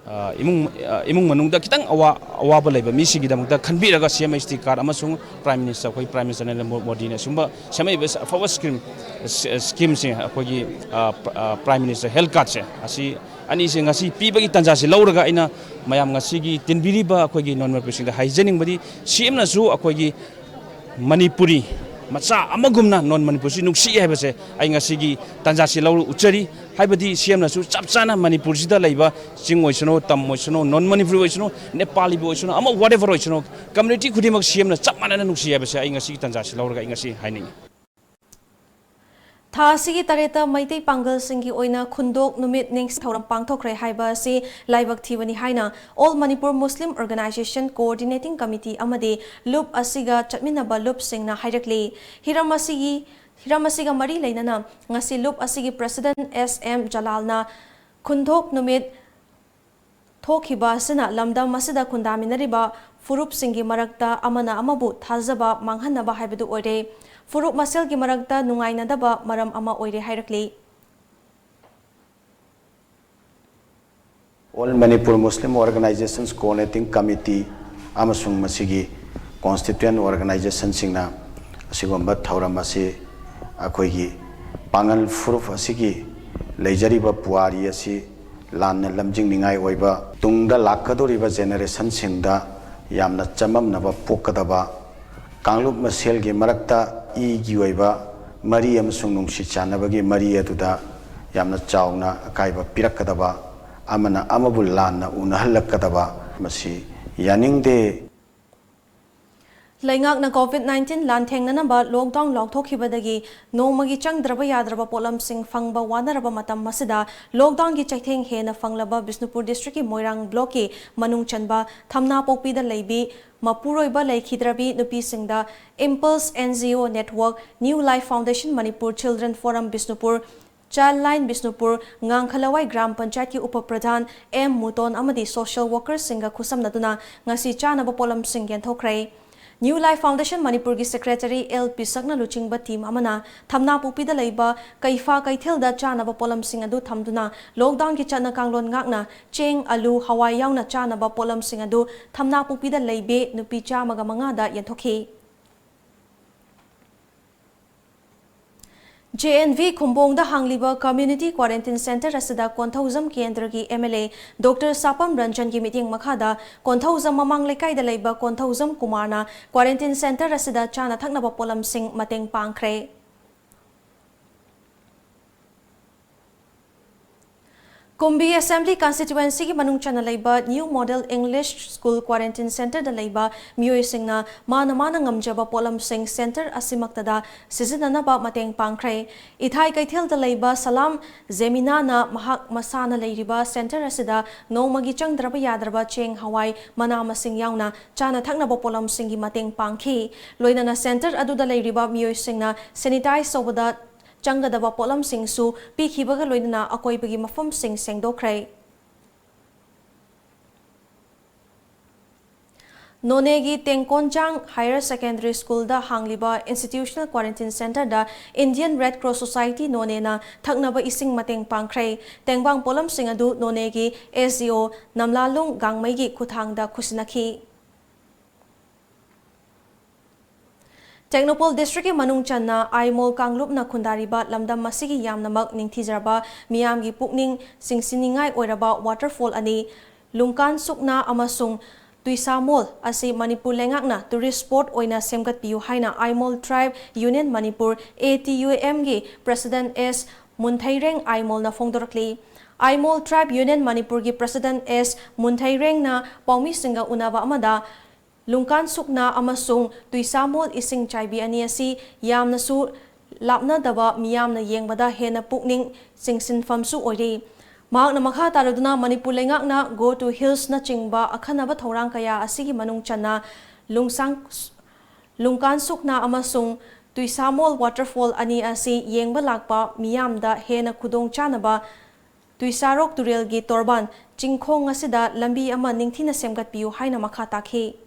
ꯑ, ꯏꯃꯨꯡ, ꯑ, ꯏꯃꯨꯡ ꯃꯅꯨꯡꯗ ꯈꯤꯇꯪ ꯑꯋꯥ-, ꯑꯋꯥꯕ ꯂꯩꯕ ꯃꯤꯁꯤꯡꯒꯤꯗꯃꯛꯇ ꯈꯟꯕꯤꯔꯒ C M H T card ꯑꯃꯁꯨꯡ Prime Minister, ꯑꯩꯈꯣꯏ Prime Minister ꯅꯔꯦꯟꯗ꯭ꯔ ꯃꯣ-, ꯃꯣꯗꯤꯅ ꯁꯤꯒꯨꯝꯕ ꯁꯦꯝꯃꯛꯏꯕ ꯑꯐꯕ scheme, ꯁ-, schemeꯁꯤꯡ ꯑꯩꯈꯣꯏꯒꯤ, ꯑ, ꯄ-, ꯑ, Prime Minister health cardꯁꯦ ꯑꯁꯤ ꯑꯅꯤꯁꯦ ꯉꯁꯤ ꯄꯤꯕꯒꯤ ꯇꯥꯟꯖꯥꯁꯤ ꯂꯧꯔꯒ ꯑꯩꯅ ꯃꯌꯥꯝ ꯉꯁꯤꯒꯤ ꯇꯤꯟꯕꯤꯔꯤꯕ ꯑꯩꯈꯣꯏꯒꯤ non ꯃꯅꯤꯄꯨꯔꯤꯁꯤꯡꯗ ꯍꯥꯏꯖꯅꯤꯡꯕꯗꯤ CMꯅꯁꯨ ꯑꯩꯈꯣꯏꯒꯤ ꯃꯅꯤꯄꯨꯔꯤ ꯃꯆꯥ ꯑꯃꯒꯨꯝꯅ non ꯃꯅꯤꯄꯨꯔꯁꯤ ꯅꯨꯡꯁꯤ ꯍꯥꯏꯕꯁꯦ ꯑꯩ ꯉꯁꯤꯒꯤ ꯇꯥꯟꯖꯥꯁꯤ ꯂꯧꯔ ꯎꯠꯆꯔꯤ꯫ ꯍꯥꯏꯕꯗꯤ CMꯅꯁꯨ ꯆꯞ ꯆꯥꯅ ꯃꯅꯤꯄꯨꯔꯁꯤꯗ ꯂꯩꯕ ꯆꯤꯡ ꯑꯣꯏꯁꯅꯨ, ꯇꯝ ꯑꯣꯏꯁꯅꯨ, non ꯃꯅꯤꯄꯨꯔꯤ ꯑꯣꯏꯁꯅꯨ, ꯅꯦꯄꯥꯂꯤꯕꯨ ꯑꯣꯏꯁꯅꯨ, ꯑꯃ whatever ꯑꯣꯏꯁꯅꯨ, community ꯈꯨꯗꯤꯡꯃꯛ CMꯅ ꯆꯞ ꯃꯥꯟꯅꯅ ꯅꯨꯡꯁꯤ ꯍꯥꯏꯕꯁꯦ ꯑꯩ ꯉꯁꯤꯒꯤ ꯇꯥꯟꯖꯥꯁꯤ ꯂꯧꯔꯒ ꯑꯩ ꯉꯁꯤ ꯍꯥꯏꯅꯤꯡꯉꯤ꯫ ꯊꯥ ꯑꯁꯤꯒꯤ ꯇꯔꯦꯠꯇ ꯃꯩꯇꯩ ꯄꯥꯡꯒꯜꯁꯤꯡꯒꯤ ꯑꯣꯏꯅ ꯈꯨꯟꯗꯣꯛ ꯅꯨꯃꯤꯠ ꯅꯤꯡꯁꯤꯡ ꯊꯧꯔꯝ ꯄꯥꯡꯊꯣꯛꯈ꯭ꯔꯦ ꯍꯥꯏꯕ ꯑꯁꯤ ꯂꯥꯏꯕꯛ ꯊꯤꯕꯅꯤ ꯍꯥꯏꯅ All Manipur Muslim Organisation Coordinating Committee ꯑꯃꯗꯤ ꯂꯨꯞ ꯑꯁꯤꯒ ꯆꯠꯃꯤꯟꯅꯕ ꯂꯨꯞꯁꯤꯡꯅ ꯍꯥꯏꯔꯛꯂꯤ꯫ ꯍꯤꯔꯝ ꯑꯁꯤꯒꯤ, ꯍꯤꯔꯝ ꯑꯁꯤꯒ ꯃꯔꯤ ꯂꯩꯅꯅ ꯉꯁꯤ ꯂꯨꯞ ꯑꯁꯤꯒꯤ President S M ꯖꯂꯥꯜꯅ ꯈꯨꯟꯗꯣꯛ ꯅꯨꯃꯤꯠ ꯊꯣꯛꯈꯤꯕ ꯑꯁꯤꯅ ꯂꯝꯗꯝ ꯑꯁꯤꯗ ꯈꯨꯟꯗꯥꯃꯤꯟꯅꯔꯤꯕ ꯐꯨꯔꯨꯞꯁꯤꯡꯒꯤ ꯃꯔꯛꯇ ꯑꯃꯅ ꯑꯃꯕꯨ ꯊꯥꯖꯕ ꯃꯥꯡꯍꯟꯅꯕ ꯍꯥꯏꯕꯗꯨ ꯑꯣꯏꯔꯦ꯫ ꯐꯨꯔꯨꯞ ꯃꯁꯦꯜꯒꯤ ꯃꯔꯛꯇ ꯅꯨꯡꯉꯥꯏꯅꯗꯕ ꯃꯔꯝ ꯑꯃ ꯑꯣꯏꯔꯦ ꯍꯥꯏꯔꯛꯂꯤ꯫ All Manipur Muslim Organizations Coordinating Committee ꯑꯃꯁꯨꯡ ꯃꯁꯤꯒꯤ constituent organizationꯁꯤꯡꯅ ꯑꯁꯤꯒꯨꯝꯕ ꯊꯧꯔꯝ ꯑꯁꯤ ꯑꯩꯈꯣꯏꯒꯤ ꯄꯥꯉꯜ ꯐꯨꯔꯨꯞ ꯑꯁꯤꯒꯤ ꯂꯩꯖꯔꯤꯕ ꯄꯨꯋꯥꯔꯤ ꯑꯁꯤ ꯂꯥꯟꯅ ꯂꯝꯖꯤꯡꯅꯤꯡꯉꯥꯏ ꯑꯣꯏꯕ, ꯇꯨꯡꯗ ꯂꯥꯛꯀꯗꯧꯔꯤꯕ generationꯁꯤꯡꯗ ꯌꯥꯝꯅ ꯆꯃꯝꯅꯕ ꯄꯣꯛꯀꯗꯕ, ꯀꯥꯡꯂꯨꯞ ꯃꯁꯦꯜꯒꯤ ꯃꯔꯛꯇ ꯏꯒꯤ ꯑꯣꯏꯕ ꯃꯔꯤ ꯑꯃꯁꯨꯡ ꯅꯨꯡꯁꯤ ꯆꯥꯟꯅꯕꯒꯤ ꯃꯔꯤ ꯑꯗꯨꯗ ꯌꯥꯝꯅ ꯆꯥꯎꯅ ꯑꯀꯥꯏꯕ ꯄꯤꯔꯛꯀꯗꯕ, ꯑꯃꯅ ꯑꯃꯕꯨ ꯂꯥꯟꯅ ꯎꯅꯍꯜꯂꯛꯀꯗꯕ, ꯃꯁꯤ ꯌꯥꯅꯤꯡꯗꯦ꯫ ꯂꯩꯉꯥꯛꯅ COVID nineteen ꯂꯥꯟꯊꯦꯡꯅꯅꯕ lockdown ꯂꯥꯎꯊꯣꯛꯈꯤꯕꯗꯒꯤ ꯅꯣꯡꯃꯒꯤ ꯆꯪꯗ꯭ꯔꯕ ꯌꯥꯗ꯭ꯔꯕ ꯄꯣꯠꯂꯝꯁꯤꯡ ꯐꯪꯕ ꯋꯥꯅꯔꯕ ꯃꯇꯝ ꯑꯁꯤꯗ lockdownꯒꯤ ꯆꯩꯊꯦꯡ ꯍꯦꯟꯅ ꯐꯪꯂꯕ ꯕꯤꯁꯅꯨꯄꯨꯔ districtꯀꯤ ꯃꯣꯏꯔꯥꯡ blockꯀꯤ ꯃꯅꯨꯡ ꯆꯟꯕ ꯊꯝꯅꯥꯄꯣꯛꯄꯤꯗ ꯂꯩꯕꯤ ꯃꯄꯨꯔꯣꯏꯕ ꯂꯩꯈꯤꯗ꯭ꯔꯕꯤ ꯅꯨꯄꯤꯁꯤꯡꯗ Impulse NGO Network, New Life Foundation Manipur, Children Forum Bishnupur, Childline Bishnupur, Ngangkhalawai ꯒ꯭ꯔꯥꯝ ꯄꯟꯆꯥꯌꯠꯀꯤ ꯎꯄ ꯄ꯭ꯔꯙꯥꯟ ꯑꯦꯝ ꯃꯨꯇꯣꯟ ꯑꯃꯗꯤ social workerꯁꯤꯡꯒ ꯈꯨꯠꯁꯝꯅꯗꯨꯅ ꯉꯁꯤ ꯆꯥꯅꯕ ꯄꯣꯠꯂꯝꯁꯤꯡ ꯌꯦꯟꯊꯣꯛꯈ꯭ꯔꯦ꯫ New Life Foundation ꯃꯅꯤꯄꯨꯔꯒꯤ secretary ꯑꯦꯜ ꯄꯤꯁꯛꯅ ꯂꯨꯆꯤꯡꯕ team ꯑꯃꯅ ꯊꯝꯅꯥꯄꯣꯛꯄꯤꯗ ꯂꯩꯕ ꯀꯩꯐꯥ ꯀꯩꯊꯦꯜꯗ ꯆꯥꯅꯕ ꯄꯣꯠꯂꯝꯁꯤꯡ ꯑꯗꯨ ꯊꯝꯗꯨꯅ lockdownꯒꯤ ꯆꯠꯅ ꯀꯥꯡꯂꯣꯟ ꯉꯥꯛꯅ ꯆꯦꯡ, ꯑꯂꯨ, ꯍꯋꯥꯏ ꯌꯥꯎꯅ ꯆꯥꯅꯕ ꯄꯣꯠꯂꯝꯁꯤꯡ ꯑꯗꯨ ꯊꯝꯅꯥꯄꯣꯛꯄꯤꯗ ꯂꯩꯕꯤ ꯅꯨꯄꯤ ꯆꯥꯝꯃꯒ ꯃꯉꯥꯗ ꯌꯦꯟꯊꯣꯛꯈꯤ꯫ ꯖꯦ ꯑꯦꯟ ꯚꯤ ꯈꯨꯝꯕꯣꯡꯗ ꯍꯥꯡꯂꯤꯕ community quarantine centre ꯑꯁꯤꯗ ꯀꯣꯟꯊꯧꯖꯝ ꯀꯦꯟꯗ꯭ꯔꯒꯤ M L A doctor Sapam ꯔꯟꯖꯟꯒꯤ ꯃꯤꯠꯌꯦꯡ ꯃꯈꯥꯗ ꯀꯣꯟꯊꯧꯖꯝ ꯃꯃꯥꯡ ꯂꯩꯀꯥꯏꯗ ꯂꯩꯕ ꯀꯣꯟꯊꯧꯖꯝ ꯀꯨꯃꯥꯔꯅ quarantine centre ꯑꯁꯤꯗ ꯆꯥꯅ ꯊꯛꯅꯕ ꯄꯣꯠꯂꯝꯁꯤꯡ ꯃꯇꯦꯡ ꯄꯥꯡꯈ꯭ꯔꯦ꯫ ꯀꯨꯝꯕꯤ Assembly Constituencyꯒꯤ ꯃꯅꯨꯡ ꯆꯟꯅ ꯂꯩꯕ New Model English School quarantine centreꯗ ꯂꯩꯕ ꯃꯤꯑꯣꯏꯁꯤꯡꯅ ꯃꯥꯅ ꯃꯥꯅ ꯉꯝꯖꯕ ꯄꯣꯠꯂꯝꯁꯤꯡ centre ꯑꯁꯤꯃꯛꯇꯗ ꯁꯤꯖꯤꯟꯅꯅꯕ ꯃꯇꯦꯡ ꯄꯥꯡꯈ꯭ꯔꯦ꯫ ꯏꯊꯥꯏ ꯀꯩꯊꯦꯜꯗ ꯂꯩꯕ ꯁꯂꯥꯝ ꯖꯦꯃꯤꯅꯥꯅ ꯃꯍꯥꯛ ꯃꯁꯥꯅ ꯂꯩꯔꯤꯕ centre ꯑꯁꯤꯗ ꯅꯣꯡꯃꯒꯤ ꯆꯪꯗ꯭ꯔꯕ ꯌꯥꯗ꯭ꯔꯕ ꯆꯦꯡ, ꯍꯋꯥꯏ, ꯃꯅꯥ ꯃꯁꯤꯡ ꯌꯥꯎꯅ ꯆꯥꯅ ꯊꯛꯅꯕ ꯄꯣꯠꯂꯝꯁꯤꯡꯒꯤ ꯃꯇꯦꯡ ꯄꯥꯡꯈꯤ꯫ ꯂꯣꯏꯅꯅ centre ꯑꯗꯨꯗ ꯂꯩꯔꯤꯕ ꯃꯤꯑꯣꯏꯁꯤꯡꯅ sanitize ꯇꯧꯕꯗ ꯆꯪꯒꯗꯕ ꯄꯣꯠꯂꯝꯁꯤꯡꯁꯨ ꯄꯤꯈꯤꯕꯒ ꯂꯣꯏꯅꯅ ꯑꯀꯣꯏꯕꯒꯤ ꯃꯐꯝꯁꯤꯡ ꯁꯦꯡꯗꯣꯛꯈ꯭ꯔꯦ꯫ ꯅꯣꯅꯦꯒꯤ ꯇꯦꯡꯀꯣꯟꯖꯥꯡ Higher Secondary Schoolꯗ ꯍꯥꯡꯂꯤꯕ Institutional Quarantine Centreꯗ Indian Red Cross Society ꯅꯣꯅꯦꯅ ꯊꯛꯅꯕ ꯏꯁꯤꯡ ꯃꯇꯦꯡ ꯄꯥꯡꯈ꯭ꯔꯦ꯫ ꯇꯦꯡꯕꯥꯡ ꯄꯣꯠꯂꯝꯁꯤꯡ ꯑꯗꯨ ꯅꯣꯅꯦꯒꯤ S D O ꯅꯝꯂꯥꯂꯨꯡ ꯒꯥꯡꯃꯩꯒꯤ ꯈꯨꯠꯊꯥꯡꯗ ꯈꯨꯠꯁꯤꯟꯅꯈꯤ꯫ ꯇꯦꯡꯅꯧꯄꯜ ꯗꯤꯁꯇ꯭ꯔꯤꯛꯀꯤ ꯃꯅꯨꯡ ꯆꯟꯅ ꯑꯥꯏꯃꯣꯜ ꯀꯥꯡꯂꯨꯞꯅ ꯈꯨꯟꯗꯥꯔꯤꯕ ꯂꯝꯗꯝ ꯑꯁꯤꯒꯤ ꯌꯥꯝꯅꯃꯛ ꯅꯤꯡꯊꯤꯖꯔꯕ ꯃꯤꯌꯥꯝꯒꯤ ꯄꯨꯛꯅꯤꯡ ꯆꯤꯡꯁꯤꯟꯅꯤꯡꯉꯥꯏ ꯑꯣꯏꯔꯕ ꯋꯥꯇꯔꯐꯣꯜ ꯑꯅꯤ, ꯂꯨꯡꯀꯥꯟ ꯁꯨꯛꯅꯥ ꯑꯃꯁꯨꯡ ꯇꯨꯏꯁꯥꯃꯣꯜ ꯑꯁꯤ ꯃꯅꯤꯄꯨꯔ ꯂꯩꯉꯥꯛꯅ ꯇꯨꯔꯤꯁ ꯁ꯭ꯄꯣꯠ ꯑꯣꯏꯅ ꯁꯦꯝꯒꯠꯄꯤꯌꯨ ꯍꯥꯏꯅ Aimol tribe union Manipur, A T U ꯑꯦꯝꯒꯤ ꯄ꯭ꯔꯦꯁꯤꯗꯦꯟꯠ ꯑꯦꯁ ꯃꯨꯟꯊꯩꯔꯦꯡ ꯑꯥꯏꯃꯣꯜꯅ ꯐꯣꯡꯗꯣꯔꯛꯂꯤ꯫ ꯑꯥꯏꯃꯣꯜ ꯇ꯭ꯔꯥꯏꯕ ꯌꯨꯅꯤꯌꯟ ꯃꯅꯤꯄꯨꯔꯒꯤ ꯄ꯭ꯔꯦꯁꯤꯗꯦꯟꯠ ꯑꯦꯁ ꯃꯨꯟꯊꯩꯔꯦꯡꯅ ꯄꯥꯎꯃꯤꯁꯤꯡꯒ ꯎꯅꯕ ꯑꯃꯗ, ꯂꯨꯡꯀꯥꯟ ꯁꯨꯛꯅꯥ ꯑꯃꯁꯨꯡ ꯇꯨꯏꯁꯥꯃꯣꯜ ꯏꯁꯤꯡ ꯆꯥꯏꯕꯤ ꯑꯅꯤ ꯑꯁꯤ ꯌꯥꯝꯅꯁꯨ ꯂꯥꯞꯅꯗꯕ, ꯃꯤꯌꯥꯝꯅ ꯌꯦꯡꯕꯗ ꯍꯦꯟꯅ ꯄꯨꯛꯅꯤꯡ ꯆꯤꯡꯁꯤꯟꯐꯝꯁꯨ ꯑꯣꯏꯔꯤ꯫ ꯃꯍꯥꯛꯅ ꯃꯈꯥ ꯇꯥꯔꯗꯨꯅ ꯃꯅꯤꯄꯨꯔ ꯂꯩꯉꯥꯛꯅ Go to Hills ꯅꯆꯤꯡꯕ ꯑꯈꯟꯅꯕ ꯊꯧꯔꯥꯡ ꯀꯌꯥ ꯑꯁꯤꯒꯤ ꯃꯅꯨꯡ ꯆꯟꯅ ꯂꯨꯡꯁꯥꯡ, ꯂꯨꯡꯀꯥꯟ ꯁꯨꯛꯅꯥ ꯑꯃꯁꯨꯡ ꯇꯨꯏꯁꯥꯃꯣꯜ ꯋꯥꯇꯔꯐꯣꯜ ꯑꯅꯤ ꯑꯁꯤ ꯌꯦꯡꯕ ꯂꯥꯛꯄ ꯃꯤꯌꯥꯝꯗ ꯍꯦꯟꯅ ꯈꯨꯗꯣꯡ ꯆꯥꯅꯕ ꯇꯨꯏꯁꯥꯔꯣꯛ ꯇꯨꯔꯦꯜꯒꯤ ꯇꯣꯔꯕꯥꯟ ꯆꯤꯡꯈꯣꯡ ꯑꯁꯤꯗ ꯂꯝꯕꯤ ꯑꯃ ꯅꯤꯡꯊꯤꯅ ꯁꯦꯝꯒꯠꯄꯤꯌꯨ ꯍꯥꯏꯅ ꯃꯈꯥ ꯇꯥꯈꯤ꯫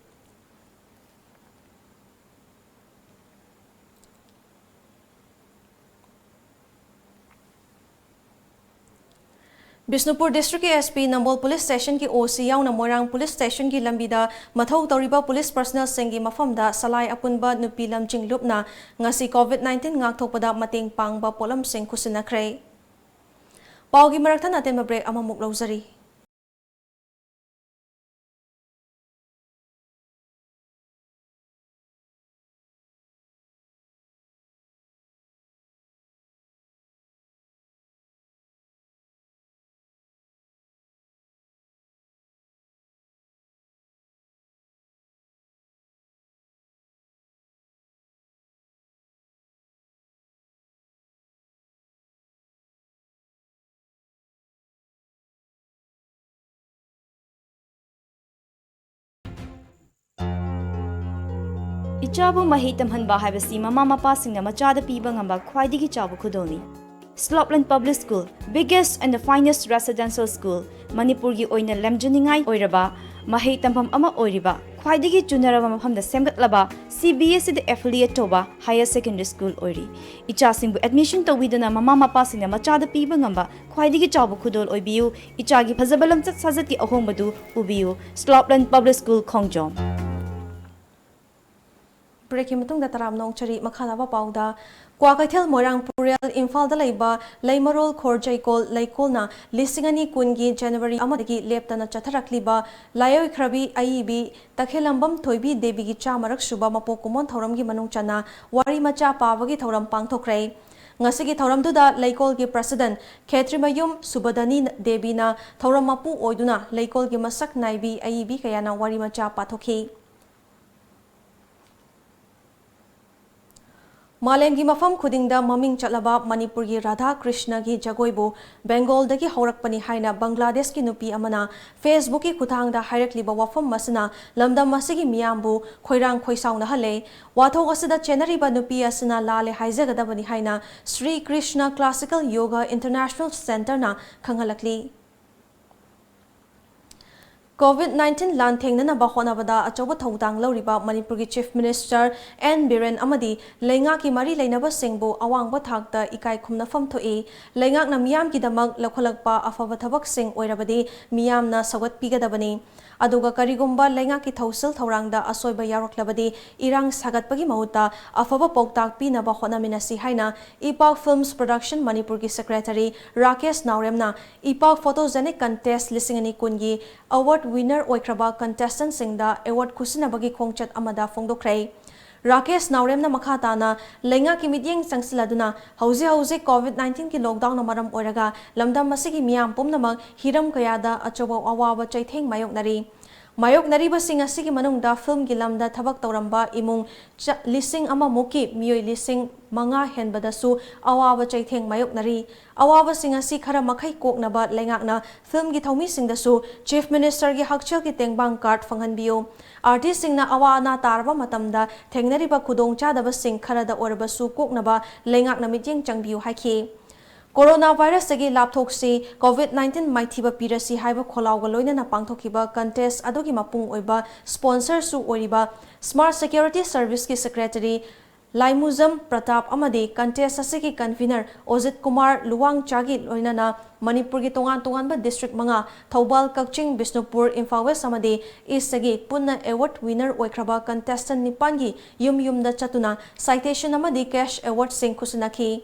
ꯕꯤꯁꯅꯨꯄꯨꯔ ꯗꯤꯁꯇ꯭ꯔꯤꯛꯀꯤ ꯑꯦꯁ ꯄꯤ, ꯅꯝꯕꯣꯜ ꯄꯨꯂꯤꯁ ꯁ꯭ꯇꯦꯁꯟꯒꯤ ꯑꯣ ꯁꯤ ꯌꯥꯎꯅ ꯃꯣꯏꯔꯥꯡ ꯄꯨꯂꯤꯁ ꯁ꯭ꯇꯦꯁꯟꯒꯤ ꯂꯝꯕꯤꯗ ꯃꯊꯧ ꯇꯧꯔꯤꯕ ꯄꯨꯂꯤꯁ ꯄꯔꯁꯅꯦꯜꯁꯤꯡꯒꯤ ꯃꯐꯝꯗ ꯁꯂꯥꯏ ꯑꯄꯨꯟꯕ ꯅꯨꯄꯤ ꯂꯝꯖꯤꯡ ꯂꯨꯞꯅ ꯉꯁꯤ ꯀꯣꯚꯤꯗ ꯅꯥꯏꯟꯇꯤꯟ ꯉꯥꯛꯊꯣꯛꯄꯗ ꯃꯇꯦꯡ ꯄꯥꯡꯕ ꯄꯣꯠꯂꯝꯁꯤꯡ ꯈꯨꯠꯁꯤꯟꯅꯈ꯭ꯔꯦ꯫ ꯄꯥꯎꯒꯤ ꯃꯔꯛ ꯊꯠꯅ ꯑꯇꯦꯟꯕ ꯕ꯭ꯔꯦꯛ ꯑꯃꯃꯨꯛ ꯂꯧꯖꯔꯤ꯫ ꯏꯆꯥꯕꯨ ꯃꯍꯩ ꯇꯝꯍꯟꯕ ꯍꯥꯏꯕꯁꯤ ꯃꯃꯥ ꯃꯄꯥꯁꯤꯡꯅ ꯃꯆꯥꯗ ꯄꯤꯕ ꯉꯝꯕ ꯈ꯭ꯋꯥꯏꯗꯒꯤ ꯆꯥꯎꯕ ꯈꯨꯗꯣꯜꯅꯤ꯫ Sloplen public school, biggest and the finest residential school, ꯃꯅꯤꯄꯨꯔꯒꯤ ꯑꯣꯏꯅ ꯂꯝꯖꯤꯡꯅꯤꯡꯉꯥꯏ ꯑꯣꯏꯔꯕ ꯃꯍꯩ ꯇꯝꯐꯝ ꯑꯃ ꯑꯣꯏꯔꯤꯕ, ꯈ꯭ꯋꯥꯏꯗꯒꯤ ꯆꯨꯅꯔꯕ ꯃꯐꯝꯗ ꯁꯦꯝꯒꯠꯂꯕ, ꯁꯤ ꯕꯤ ꯑꯦꯁ ꯏꯗ affiliate ꯇꯧꯕ higher secondary school ꯑꯣꯏꯔꯤ꯫ ꯏꯆꯥꯁꯤꯡꯕꯨ admission ꯇꯧꯕꯤꯗꯨꯅ ꯃꯃꯥ ꯃꯄꯥꯁꯤꯡꯅ ꯃꯆꯥꯗ ꯄꯤꯕ ꯉꯝꯕ ꯈ꯭ꯋꯥꯏꯗꯒꯤ ꯆꯥꯎꯕ ꯈꯨꯗꯣꯜ ꯑꯣꯏꯕꯤꯌꯨ꯫ ꯏꯆꯥꯒꯤ ꯐꯖꯕ ꯂꯝꯆꯠ ꯁꯥꯖꯠꯀꯤ ꯑꯍꯣꯡꯕꯗꯨ ꯎꯕꯤꯌꯨ꯫ ꯁ꯭ꯂꯣꯞꯂꯦꯟ ꯄꯕ꯭ꯂꯤꯛ ꯁ꯭ꯀꯨꯜ, ꯈꯣꯡꯖꯣꯝ꯫ ꯕ꯭ꯔꯦꯛꯀꯤ ꯃꯇꯨꯡꯗ ꯇꯔꯥꯝꯅ ꯑꯣꯛꯆꯔꯤ꯫ ꯃꯈꯥ ꯇꯥꯕ ꯄꯥꯎꯗ, ꯀ꯭ꯋꯥꯀꯩꯊꯦꯜ ꯃꯣꯏꯔꯥꯡ ꯄꯨꯔꯦꯜ ꯏꯝꯐꯥꯜꯗ ꯂꯩꯕ ꯂꯩꯃꯔꯣꯜ ꯈꯣꯔ ꯆꯩꯀꯣꯜ ꯂꯩꯀꯣꯜꯅ ꯂꯤꯁꯤꯡ ꯑꯅꯤ ꯀꯨꯟꯒꯤ ꯖꯅꯋꯥꯔꯤ ꯑꯃꯗꯒꯤ ꯂꯦꯞꯇꯅ ꯆꯠꯊꯔꯛꯂꯤꯕ ꯂꯥꯏꯑꯣꯏꯈ꯭ꯔꯕꯤ ꯑꯏꯕꯤ ꯇꯈꯦꯂꯝꯕꯝ ꯊꯣꯏꯕꯤ ꯗꯦꯕꯤꯒꯤ ꯆꯥꯃꯔꯛ ꯁꯨꯕ ꯃꯄꯣꯛ ꯀꯨꯝꯑꯣꯟ ꯊꯧꯔꯝꯒꯤ ꯃꯅꯨꯡ ꯆꯟꯅ ꯋꯥꯔꯤ ꯃꯆꯥ ꯄꯥꯕꯒꯤ ꯊꯧꯔꯝ ꯄꯥꯡꯊꯣꯛꯈ꯭ꯔꯦ꯫ ꯉꯁꯤꯒꯤ ꯊꯧꯔꯝꯗꯨꯗ ꯂꯩꯀꯣꯜꯒꯤ ꯄ꯭ꯔꯁꯤꯗꯦꯟ ꯈꯦꯇ꯭ꯔꯤꯃꯌꯨꯝ ꯁꯨꯕꯗꯅꯤ ꯗꯦꯕꯤꯅ ꯊꯧꯔꯝ ꯃꯄꯨ ꯑꯣꯏꯗꯨꯅ ꯂꯩꯀꯣꯜꯒꯤ ꯃꯁꯛ ꯅꯥꯏꯕꯤ ꯑꯏꯕꯤ ꯀꯌꯥꯅ ꯋꯥꯔꯤ ꯃꯆꯥ ꯄꯥꯊꯣꯛꯈꯤ꯫ ꯃꯥꯂꯦꯝꯒꯤ ꯃꯐꯝ ꯈꯨꯗꯤꯡꯗ ꯃꯃꯤꯡ ꯆꯠꯂꯕ ꯃꯅꯤꯄꯨꯔꯒꯤ ꯔꯥꯙꯥ ꯀ꯭ꯔꯤꯁꯅꯒꯤ ꯖꯒꯣꯏꯕꯨ ꯕꯦꯡꯒꯣꯜꯗꯒꯤ ꯍꯧꯔꯛꯄꯅꯤ ꯍꯥꯏꯅ ꯕꯪꯒ꯭ꯂꯥꯗꯦꯁꯀꯤ ꯅꯨꯄꯤ ꯑꯃꯅ Facebook-ꯀꯤ ꯈꯨꯠꯊꯥꯡꯗ ꯍꯥꯏꯔꯛꯂꯤꯕ ꯋꯥꯐꯝ ꯑꯁꯤꯅ ꯂꯝꯗꯝ ꯑꯁꯤꯒꯤ ꯃꯤꯌꯥꯝꯕꯨ ꯈꯣꯏꯔꯥꯡ ꯈꯣꯏꯁꯥꯎꯅꯍꯜꯂꯦ꯫ ꯋꯥꯊꯣꯛ ꯑꯁꯤꯗ ꯆꯦꯟꯅꯔꯤꯕ ꯅꯨꯄꯤ ꯑꯁꯤꯅ ꯂꯥꯜꯂꯦ ꯍꯥꯏꯖꯒꯗꯕꯅꯤ ꯍꯥꯏꯅ ꯁ꯭ꯔꯤ ꯀ꯭ꯔꯤꯁꯅ ꯀ꯭ꯂꯥꯁꯤꯀꯦꯜ ꯌꯣꯒꯥ ꯏꯟꯇꯔꯅꯦꯁꯅꯦꯜ ꯁꯦꯟꯇꯔꯅ ꯈꯪꯍꯜꯂꯛꯂꯤ꯫ COVID nineteen ꯂꯥꯟꯊꯦꯡꯅꯅꯕ ꯍꯣꯠꯅꯕꯗ ꯑꯆꯧꯕ ꯊꯧꯗꯥꯡ ꯂꯧꯔꯤꯕ ꯃꯅꯤꯄꯨꯔꯒꯤ Chief Minister ꯑꯦꯟ ꯕꯤꯔꯦꯟ ꯑꯃꯗꯤ ꯂꯩꯉꯥꯛꯀꯤ ꯃꯔꯤ ꯂꯩꯅꯕꯁꯤꯡꯕꯨ ꯑꯋꯥꯡꯕ ꯊꯥꯛꯇ ꯏꯀꯥꯏ ꯈꯨꯝꯅꯐꯝ ꯊꯣꯛꯏ꯫ ꯂꯩꯉꯥꯛꯅ ꯃꯤꯌꯥꯝꯒꯤꯗꯃꯛ ꯂꯧꯈꯠꯂꯛꯄ ꯑꯐꯕ ꯊꯕꯛꯁꯤꯡ ꯑꯣꯏꯔꯕꯗꯤ ꯃꯤꯌꯥꯝꯅ ꯁꯧꯒꯠꯄꯤꯒꯗꯕꯅꯤ꯫ ꯑꯗꯨꯒ ꯀꯔꯤꯒꯨꯝꯕ ꯂꯩꯉꯥꯛꯀꯤ ꯊꯧꯁꯤꯜ ꯊꯧꯔꯥꯡꯗ ꯑꯁꯣꯏꯕ ꯌꯥꯎꯔꯛꯂꯕꯗꯤ ꯏꯔꯥꯡ ꯁꯥꯒꯠꯄꯒꯤ ꯃꯍꯨꯠꯇ ꯑꯐꯕ ꯄꯥꯎꯇꯥꯛ ꯄꯤꯅꯕ ꯍꯣꯠꯅꯃꯤꯟꯅꯁꯤ ꯍꯥꯏꯅ ꯏꯄꯥꯛ Films Production ꯃꯅꯤꯄꯨꯔꯒꯤ Secretary ꯔꯥꯀꯦꯁ ꯅꯥꯎꯔꯦꯝꯅ ꯏꯄꯥꯛ Photogenic Contest ꯂꯤꯁꯤꯡ ꯑꯅꯤ ꯀꯨꯟꯒꯤ award winner ꯑꯣꯏꯈ꯭ꯔꯕ contestant-ꯁꯤꯡꯗ award ꯈꯨꯠꯁꯤꯟꯅꯕꯒꯤ ꯈꯣꯡꯆꯠ ꯑꯃꯗ ꯐꯣꯡꯗꯣꯛꯈ꯭ꯔꯦ꯫ ꯔꯥꯀꯦꯁ ꯅꯥꯎꯔꯦꯝꯅ ꯃꯈꯥ ꯇꯥꯅ ꯂꯩꯉꯥꯛꯀꯤ ꯃꯤꯠꯌꯦꯡ ꯆꯪꯁꯤꯜꯂꯗꯨꯅ ꯍꯧꯖꯤꯛ ꯍꯧꯖꯤꯛ COVID nineteen-ꯒꯤ lockdown-ꯅ ꯃꯔꯝ ꯑꯣꯏꯔꯒ ꯂꯝꯗꯝ ꯑꯁꯤꯒꯤ ꯃꯤꯌꯥꯝ ꯄꯨꯝꯅꯃꯛ ꯍꯤꯔꯝ ꯀꯌꯥꯗ ꯑꯆꯧꯕ ꯑꯋꯥꯕ ꯆꯩꯊꯦꯡ ꯃꯥꯌꯣꯛꯅꯔꯤ꯫ ꯃꯥꯌꯣꯛꯅꯔꯤꯕꯁꯤꯡ ꯑꯁꯤꯒꯤ ꯃꯅꯨꯡꯗ film-ꯒꯤ ꯂꯝꯗ ꯊꯕꯛ ꯇꯧꯔꯝꯕ ꯏꯃꯨꯡ ꯆ-, ꯂꯤꯁꯤꯡ ꯑꯃꯃꯨꯛꯀꯤ ꯃꯤꯑꯣꯏ ꯂꯤꯁꯤꯡ ꯃꯉꯥ ꯍꯦꯟꯕꯗꯁꯨ ꯑꯋꯥꯕ ꯆꯩꯊꯦꯡ ꯃꯥꯌꯣꯛꯅꯔꯤ꯫ ꯑꯋꯥꯕꯁꯤꯡ ꯑꯁꯤ ꯈꯔ ꯃꯈꯩ ꯀꯣꯛꯅꯕ ꯂꯩꯉꯥꯛꯅ film-ꯒꯤ ꯊꯧꯃꯤꯁꯤꯡꯗꯁꯨ Chief Minister-ꯒꯤ ꯍꯛꯁꯦꯜꯒꯤ ꯇꯦꯡꯕꯥꯡ card ꯐꯪꯍꯟꯕꯤꯌꯨ꯫ Artist-ꯁꯤꯡꯅ ꯑꯋꯥ ꯑꯅꯥ ꯇꯥꯔꯕ ꯃꯇꯝꯗ ꯊꯦꯡꯅꯔꯤꯕ ꯈꯨꯗꯣꯡꯆꯥꯗꯕꯁꯤꯡ ꯈꯔꯗ ꯑꯣꯏꯔꯕꯁꯨ ꯀꯣꯛꯅꯕ ꯂꯩꯉꯥꯛꯅ ꯃꯤꯠꯌꯦꯡ ꯆꯪꯕꯤꯌꯨ ꯍꯥꯏꯈꯤ꯫ Corona virus-ꯇꯒꯤ ꯂꯥꯞꯊꯣꯛꯁꯤ, COVID nineteen ꯃꯥꯏꯊꯤꯕ ꯄꯤꯔꯁꯤ ꯍꯥꯏꯕ ꯈꯣꯜꯂꯥꯎꯒ ꯂꯣꯏꯅꯅ ꯄꯥꯡꯊꯣꯛꯈꯤꯕ contest ꯑꯗꯨꯒꯤ ꯃꯄꯨꯡ ꯑꯣꯏꯕ sponsor-ꯁꯨ ꯑꯣꯏꯔꯤꯕ Smart Security Service-ꯀꯤ Secretary ꯂꯥꯏꯃꯨꯖꯝ ꯄ꯭ꯔꯇꯥꯞ ꯑꯃꯗꯤ contest ꯑꯁꯤꯒꯤ convener ꯑꯣꯖꯤꯠ ꯀꯨꯃꯥꯔ ꯂꯨꯋꯥꯡꯆꯥꯒꯤ ꯂꯣꯏꯅꯅ ꯃꯅꯤꯄꯨꯔꯒꯤ ꯇꯣꯉꯥꯟ ꯇꯣꯉꯥꯟꯕ district ꯃꯉꯥ, ꯊꯧꯕꯥꯜ, ꯀꯛꯆꯤꯡ, ꯕꯤꯁꯅꯨꯄꯨꯔ, ꯏꯝꯐꯥꯜ West ꯑꯃꯗꯤ East ꯇꯒꯤ ꯄꯨꯟꯅ award winner ꯑꯣꯏꯈ꯭ꯔꯕ contestant ꯅꯤꯄꯥꯟꯒꯤ ꯌꯨꯝ ꯌꯨꯝꯗ ꯆꯠꯇꯨꯅ citation ꯑꯃꯗꯤ cash award ꯁꯤꯡ ꯈꯨꯠꯁꯤꯟꯅꯈꯤ꯫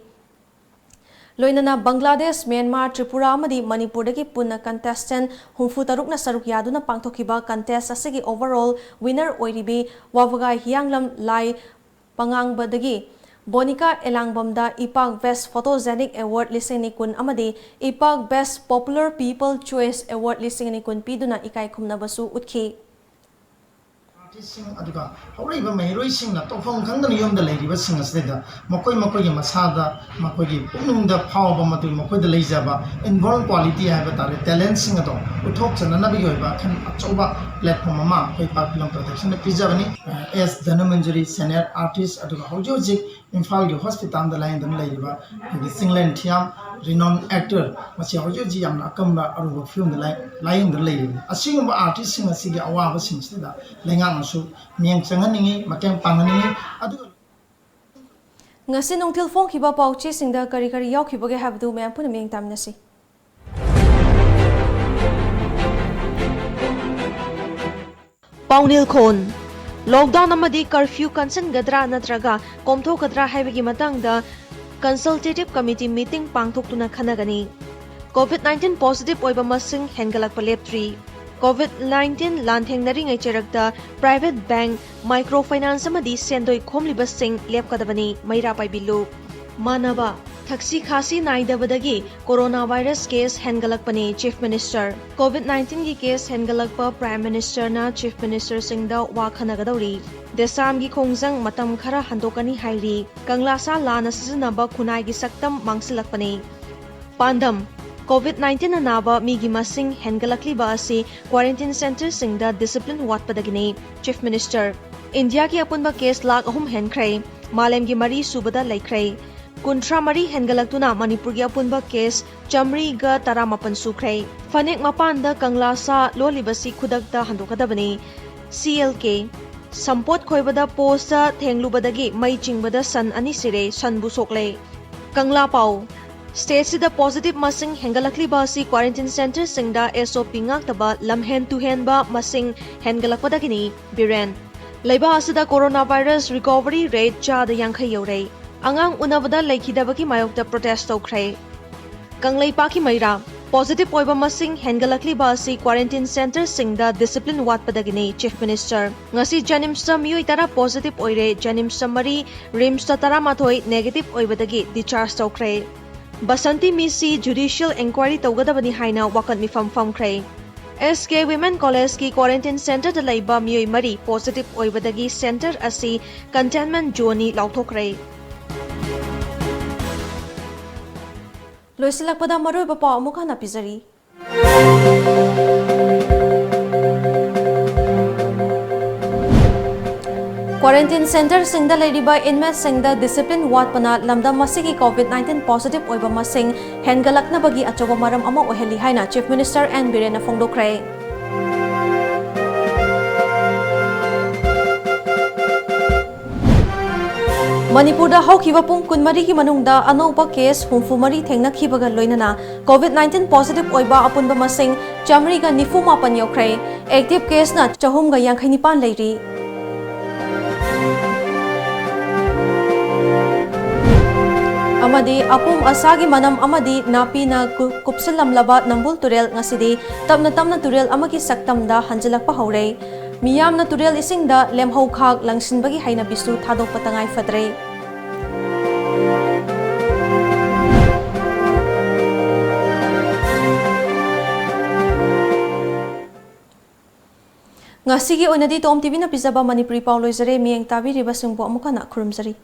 ꯂꯣꯏꯅꯅ ꯕꯪꯒ꯭ꯂꯥꯗꯦꯁ, ꯃ꯭ꯌꯥꯟꯃꯥꯔ, ꯇ꯭ꯔꯤꯄꯨꯔꯥ ꯑꯃꯗꯤ ꯃꯅꯤꯄꯨꯔꯗꯒꯤ ꯄꯨꯟꯅ contestant ꯍꯨꯝꯐꯨ ꯇꯔꯨꯛꯅ ꯁꯔꯨꯛ ꯌꯥꯗꯨꯅ ꯄꯥꯡꯊꯣꯛꯈꯤꯕ contest ꯑꯁꯤꯒꯤ overall winner ꯑꯣꯏꯔꯤꯕꯤ ꯋꯥꯕꯒꯥꯏ ꯍꯤꯌꯥꯡꯂꯝ ꯂꯥꯏ ꯄꯉꯥꯡꯕꯗꯒꯤ ꯕꯣꯅꯤꯀꯥ ꯑꯦꯂꯥꯡꯕꯝꯗ ꯏꯄꯥꯛ Best Photogenic Award ꯂꯤꯁꯤꯡ ꯑꯅꯤ ꯀꯨꯟ ꯑꯃꯗꯤ ꯏꯄꯥꯛ Best Popular People Choice Award ꯂꯤꯁꯤꯡ ꯑꯅꯤ ꯀꯨꯟ ꯄꯤꯗꯨꯅ ꯏꯀꯥꯏ ꯈꯨꯝꯅꯕꯁꯨ ꯎꯠꯈꯤ꯫ Artistꯁꯤꯡ ꯑꯗꯨꯒ ꯍꯧꯔꯛꯏꯕ ꯃꯍꯩꯔꯣꯏꯁꯤꯡꯅ ꯇꯧꯐꯝ ꯈꯪꯗꯅ ꯌꯨꯝꯗ ꯂꯩꯔꯤꯕꯁꯤꯡ ꯑꯁꯤꯗꯩꯗ ꯃꯈꯣꯏ ꯃꯈꯣꯏꯒꯤ ꯃꯁꯥꯗ ꯃꯈꯣꯏꯒꯤ ꯄꯨꯛꯅꯤꯡꯗ ꯐꯥꯎꯕ ꯃꯗꯨ ꯃꯈꯣꯏꯗ ꯂꯩꯖꯕ inborn quality ꯍꯥꯏꯕ ꯇꯥꯔꯦ, talentꯁꯤꯡ ꯑꯗꯣ ꯎꯠꯊꯣꯛꯆꯅꯅꯕꯒꯤ ꯑꯣꯏꯕ ꯑꯈꯟ ꯑꯆꯧꯕ platform ꯑꯃ ꯑꯩꯈꯣꯏ ꯏꯄꯥꯛ Film Productionꯅ ꯄꯤꯖꯕꯅꯤ꯫ ꯑꯦꯁ ꯙꯅꯃꯟꯖꯨꯔꯤ senior artist ꯑꯗꯨꯒ ꯍꯧꯖꯤꯛ ꯍꯧꯖꯤꯛ ꯏꯝꯐꯥꯜꯒꯤ hospitalꯗ ꯂꯥꯌꯦꯡꯗꯨꯅ ꯂꯩꯔꯤꯕ ꯑꯩꯈꯣꯏꯒꯤ ꯆꯤꯡꯂꯦꯟ ꯊꯤꯌꯥꯝ renowned actor, ꯃꯁꯤ ꯍꯧꯖꯤꯛ ꯍꯧꯖꯤꯛ ꯌꯥꯝꯅ ꯑꯀꯟꯕ ꯑꯔꯨꯕ filmꯗ ꯂꯥꯌꯦꯡ-, ꯂꯥꯌꯦꯡꯗꯨꯅ ꯂꯩꯔꯤꯕꯅꯤ꯫ ꯑꯁꯤꯒꯨꯝꯕ artistꯁꯤꯡ ꯑꯁꯤꯒꯤ ꯑꯋꯥꯕꯁꯤꯡꯁꯤꯗ ꯂꯩꯉꯥꯛꯅꯁꯨ ꯃꯤꯠꯌꯦꯡ ꯆꯪꯍꯟꯅꯤꯡꯏ, ꯃꯇꯦꯡ ꯄꯥꯡꯍꯟꯅꯤꯡꯏ꯫ ꯑꯗꯨꯒ ꯉꯁꯤ ꯅꯨꯡꯊꯤꯜ ꯐꯣꯡꯈꯤꯕ ꯄꯥꯎꯆꯦꯁꯤꯡꯗ ꯀꯔꯤ ꯀꯔꯤ ꯌꯥꯎꯈꯤꯕꯒꯦ ꯍꯥꯏꯕꯗꯨ ꯃꯌꯥꯝ ꯄꯨꯟꯅ ꯃꯤꯠꯌꯦꯡ ꯇꯥꯃꯤꯟꯅꯁꯤ꯫ ꯄꯥꯎꯅꯤꯜ ꯈꯣꯟ꯫ Lockdown ꯑꯃꯗꯤ curfew ꯀꯟꯁꯤꯟꯒꯗ꯭ꯔꯥ ꯅꯠꯇ꯭ꯔꯒ ꯀꯣꯝꯊꯣꯛꯀꯗ꯭ꯔꯥ ꯍꯥꯏꯕꯒꯤ ꯃꯇꯥꯡꯗ consultative committee meeting ꯄꯥꯡꯊꯣꯛꯇꯨꯅ ꯈꯟꯅꯒꯅꯤ꯫ COVID nineteen positive ꯑꯣꯏꯕ ꯃꯁꯤꯡ ꯍꯦꯟꯒꯠꯂꯛꯄ ꯂꯦꯞꯇ꯭ꯔꯤ꯫ COVID nineteen ꯂꯥꯟꯊꯦꯡꯅꯔꯤꯉꯩ ꯆꯩꯔꯛꯇ private bank, micro finance ꯑꯃꯗꯤ ꯁꯦꯟꯗꯣꯏ ꯈꯣꯝꯂꯤꯕꯁꯤꯡ ꯂꯦꯞꯀꯗꯕꯅꯤ, ꯃꯩꯔꯥ ꯄꯥꯏꯕꯤꯜꯂꯨ꯫ ꯃꯥꯟꯅꯕ, ꯊꯛꯁꯤ ꯈꯥꯁꯤ ꯅꯥꯏꯗꯕꯗꯒꯤ corona virus case ꯍꯦꯟꯒꯠꯂꯛꯄꯅꯤ, Chief Minister꯫ COVID nineteenꯒꯤ case ꯍꯦꯟꯒꯠꯂꯛꯄ Prime Ministerꯅ Chief Ministerꯁꯤꯡꯗ ꯋꯥ ꯈꯟꯅꯒꯗꯧꯔꯤ꯫ ꯗꯦꯁꯥꯝꯒꯤ ꯈꯣꯡꯖꯪ ꯃꯇꯝ ꯈꯔ ꯍꯟꯗꯣꯛꯀꯅꯤ ꯍꯥꯏꯔꯤ꯫ ꯀꯪꯂꯥꯁꯥ ꯂꯥꯟꯅ ꯁꯤꯖꯤꯟꯅꯕ ꯈꯨꯟꯅꯥꯏꯒꯤ ꯁꯛꯇꯝ ꯃꯥꯡꯁꯤꯜꯂꯛꯄꯅꯤ꯫ ꯄꯥꯟꯗꯝ, COVID nineteen ꯑꯅꯥꯕ ꯃꯤꯒꯤ ꯃꯁꯤꯡ ꯍꯦꯟꯒꯠꯂꯛꯂꯤꯕ ꯑꯁꯤ quarantine centreꯁꯤꯡꯗ discipline ꯋꯥꯠꯄꯗꯒꯤꯅꯤ, Chief Minister꯫ ꯏꯟꯗꯤꯌꯥꯒꯤ ꯑꯄꯨꯟꯕ case ꯂꯥꯈ ꯑꯍꯨꯝ ꯍꯦꯟꯈ꯭ꯔꯦ, ꯃꯥꯂꯦꯝꯒꯤ ꯃꯔꯤ ꯁꯨꯕꯗ ꯂꯩꯈ꯭ꯔꯦ꯫ ꯀꯨꯟꯊ꯭ꯔꯥ ꯃꯔꯤ ꯍꯦꯟꯒꯠꯂꯛꯇꯨꯅ ꯃꯅꯤꯄꯨꯔꯒꯤ ꯑꯄꯨꯟꯕ case ꯆꯥꯃꯔꯤꯒ ꯇꯔꯥꯃꯥꯄꯟ ꯁꯨꯈ꯭ꯔꯦ꯫ ꯐꯅꯦꯛ ꯃꯄꯥꯟꯗ ꯀꯪꯂꯥ ꯁꯥ ꯂꯣꯜꯂꯤꯕꯁꯤ ꯈꯨꯗꯛꯇ ꯍꯟꯗꯣꯛꯀꯗꯕꯅꯤ, C L K꯫ ꯁꯝꯄꯣꯠ ꯈꯣꯏꯕꯗ ꯄꯣꯁꯇ ꯊꯦꯡꯂꯨꯕꯗꯒꯤ ꯃꯩ ꯆꯤꯡꯕꯗ ꯁꯟ ꯑꯅꯤ ꯁꯤꯔꯦ, ꯁꯟꯕꯨ ꯁꯣꯛꯂꯦ꯫ ꯀꯪꯂꯥ ꯄꯥꯎ꯫ ꯁ꯭ꯇꯦꯠꯁꯤꯗ ꯄꯣꯖꯤꯇꯤꯚ ꯃꯁꯤꯡ ꯍꯦꯟꯒꯠꯂꯛꯂꯤꯕ ꯑꯁꯤ ꯀ꯭ꯋꯥꯔꯦꯟꯇꯤꯟ ꯁꯦꯟꯇꯔꯁꯤꯡꯗ ꯑꯦꯁ ꯑꯣ ꯄꯤ ꯉꯥꯛꯇꯕ ꯂꯝꯍꯦꯟ ꯇꯨꯍꯦꯟꯕ ꯃꯁꯤꯡ ꯍꯦꯟꯒꯠꯂꯛꯄꯗꯒꯤꯅꯤ꯫ ꯕꯤꯔꯦꯟ꯫ ꯂꯩꯕꯥꯛ ꯑꯁꯤꯗ ꯀꯣꯔꯣꯅꯥ ꯚꯥꯏꯔꯁ ꯔꯤꯀꯣꯚꯔꯤ ꯔꯦꯠ ꯆꯥꯗ ꯌꯥꯡꯈꯩ ꯌꯧꯔꯦ꯫ ꯑꯉꯥꯡ ꯎꯅꯕꯗ ꯂꯩꯈꯤꯗꯕꯒꯤ ꯃꯥꯌꯣꯛꯇ ꯄ꯭ꯔꯣꯇꯦꯁ ꯇꯧꯈ꯭ꯔꯦ꯫ ꯀꯪꯂꯩꯄꯥꯛꯀꯤ ꯃꯩꯔꯥ꯫ ꯄꯣꯖꯤꯇꯤꯚ ꯑꯣꯏꯕ ꯃꯁꯤꯡ ꯍꯦꯟꯒꯠꯂꯛꯂꯤꯕ ꯑꯁꯤ ꯀ꯭ꯋꯥꯔꯦꯟꯇꯤꯟ ꯁꯦꯟꯇꯔꯁꯤꯡꯗ ꯗꯤꯁꯤꯄ꯭ꯂꯤꯟ ꯋꯥꯠꯄꯗꯒꯤꯅꯤ, ꯆꯤꯐ ꯃꯤꯅꯤꯁꯇꯔ꯫ ꯉꯁꯤ ꯖꯦꯅꯤꯝꯁꯇ ꯃꯤꯑꯣꯏ ꯇꯔꯥ ꯄꯣꯖꯤꯇꯤꯚ ꯑꯣꯏꯔꯦ, ꯖꯦꯅꯤꯝꯁꯇ ꯃꯔꯤ, ꯔꯤꯝꯁꯇ ꯇꯔꯥꯃꯥꯊꯣꯏ ꯅꯦꯒꯦꯇꯤꯚ ꯑꯣꯏꯕꯗꯒꯤ ꯗꯤꯆꯥꯔꯖ ꯇꯧꯈ꯭ꯔꯦ꯫ ꯕꯁꯟꯇꯤ ꯃꯤꯁꯤ ꯖꯨꯗꯤꯁꯤꯌꯦꯜ ꯏꯟꯀ꯭ꯋꯥꯏꯔꯤ ꯇꯧꯒꯗꯕꯅꯤ ꯍꯥꯏꯅ ꯋꯥꯀꯠ ꯃꯤꯐꯝ ꯐꯝꯈ꯭ꯔꯦ꯫ ꯑꯦꯁ ꯀꯦ ꯋꯤꯃꯦꯟ ꯀꯣꯂꯦꯖꯀꯤ ꯀ꯭ꯋꯥꯔꯦꯟꯇꯤꯟ ꯁꯦꯟꯇꯔꯗ ꯂꯩꯕ ꯃꯤꯑꯣꯏ ꯃꯔꯤ ꯄꯣꯖꯤꯇꯤꯚ ꯑꯣꯏꯕꯗꯒꯤ ꯁꯦꯟꯇꯔ ꯑꯁꯤ ꯀꯟꯇꯦꯟꯃꯦꯟꯠ ꯖꯣꯟꯅꯤ ꯂꯥꯎꯊꯣꯛꯈ꯭ꯔꯦ꯫ ꯂꯣꯏꯁꯤꯜꯂꯛꯄꯗ ꯃꯔꯨꯑꯣꯏꯕ ꯄꯥꯎ ꯑꯃꯨꯛ ꯍꯟꯅ ꯄꯤꯖꯔꯤ꯫ ꯀ꯭ꯋꯥꯔꯦꯟꯇꯤꯟ ꯁꯦꯟꯇꯔꯁꯤꯡꯗ ꯂꯩꯔꯤꯕ ꯏꯟꯃꯦꯠꯁꯤꯡꯗ ꯗꯤꯁꯤꯄ꯭ꯂꯤꯟ ꯋꯥꯠꯄꯅ ꯂꯝꯗꯝ ꯑꯁꯤꯒꯤ ꯀꯣꯚꯤꯗ ꯅꯥꯏꯟꯇꯤꯟ ꯄꯣꯖꯤꯇꯤꯚ ꯑꯣꯏꯕ ꯃꯁꯤꯡ ꯍꯦꯟꯒꯠꯂꯛꯅꯕꯒꯤ ꯑꯆꯧꯕ ꯃꯔꯝ ꯑꯃ ꯑꯣꯏꯍꯜꯂꯤ ꯍꯥꯏꯅ ꯆꯤꯐ ꯃꯤꯅꯤꯁꯇꯔ ꯑꯦꯟ ꯕꯤꯔꯦꯟꯅ ꯐꯣꯡꯗꯣꯛꯈ꯭ꯔꯦ꯫ ꯃꯅꯤꯄꯨꯔꯗ ꯍꯧꯈꯤꯕ ꯄꯨꯡ ꯀꯨꯟꯃꯔꯤꯒꯤ ꯃꯅꯨꯡꯗ ꯑꯅꯧꯕ ꯀꯦꯁ ꯍꯨꯝꯐꯨ ꯃꯔꯤ ꯊꯦꯡꯅꯈꯤꯕꯒ ꯂꯣꯏꯅꯅ ꯀꯣꯚꯤꯗ ꯅꯥꯏꯟꯇꯤꯟ ꯄꯣꯖꯤꯇꯤꯚ ꯑꯣꯏꯕ ꯑꯄꯨꯟꯕ ꯃꯁꯤꯡ ꯆꯥꯃꯔꯤꯒ ꯅꯤꯐꯨ ꯃꯥꯄꯟ ꯌꯧꯈ꯭ꯔꯦ꯫ ꯑꯦꯛꯇꯤꯚ ꯀꯦꯁꯅ ꯆꯍꯨꯝꯒ ꯌꯥꯡꯈꯩ ꯅꯤꯄꯥꯟ ꯂꯩꯔꯤ꯫ ꯑꯃꯗꯤ ꯑꯄꯨꯝ ꯑꯁꯥꯒꯤ ꯃꯅꯝ ꯑꯃꯗꯤ ꯅꯥꯄꯤꯅ ꯀꯨ-, ꯀꯨꯞꯁꯤꯜꯂꯝꯂꯕ ꯅꯝꯕꯨꯜ ꯇꯨꯔꯦꯜ ꯉꯁꯤꯗꯤ ꯇꯞꯅ ꯇꯞꯅ ꯇꯨꯔꯦꯜ ꯑꯃꯒꯤ ꯁꯛꯇꯝꯗ ꯍꯟꯖꯤꯜꯂꯛꯄ ꯍꯧꯔꯦ꯫ ꯃꯤꯌꯥꯝꯅ ꯇꯨꯔꯦꯜ ꯏꯁꯤꯡꯗ ꯂꯦꯝꯍꯧ ꯈꯥꯛ ꯂꯪꯁꯤꯟꯕꯒꯤ ꯍꯩꯅꯕꯤꯁꯨ ꯊꯥꯗꯣꯛꯄ ꯇꯉꯥꯏ ꯐꯗ꯭ꯔꯦ꯫ ꯉꯁꯤꯒꯤ ꯑꯣꯏꯅꯗꯤ ꯇꯣꯝ ꯇꯤꯚꯤꯅ ꯄꯤꯖꯕ ꯃꯅꯤꯄꯨꯔꯤ ꯄꯥꯎ ꯂꯣꯏꯖꯔꯦ꯫ ꯃꯤꯠꯌꯦꯡ ꯇꯥꯕꯤꯔꯤꯕꯁꯤꯡꯕꯨ ꯑꯃꯨꯛ ꯍꯟꯅ ꯈꯨꯔꯨꯝꯖꯔꯤ꯫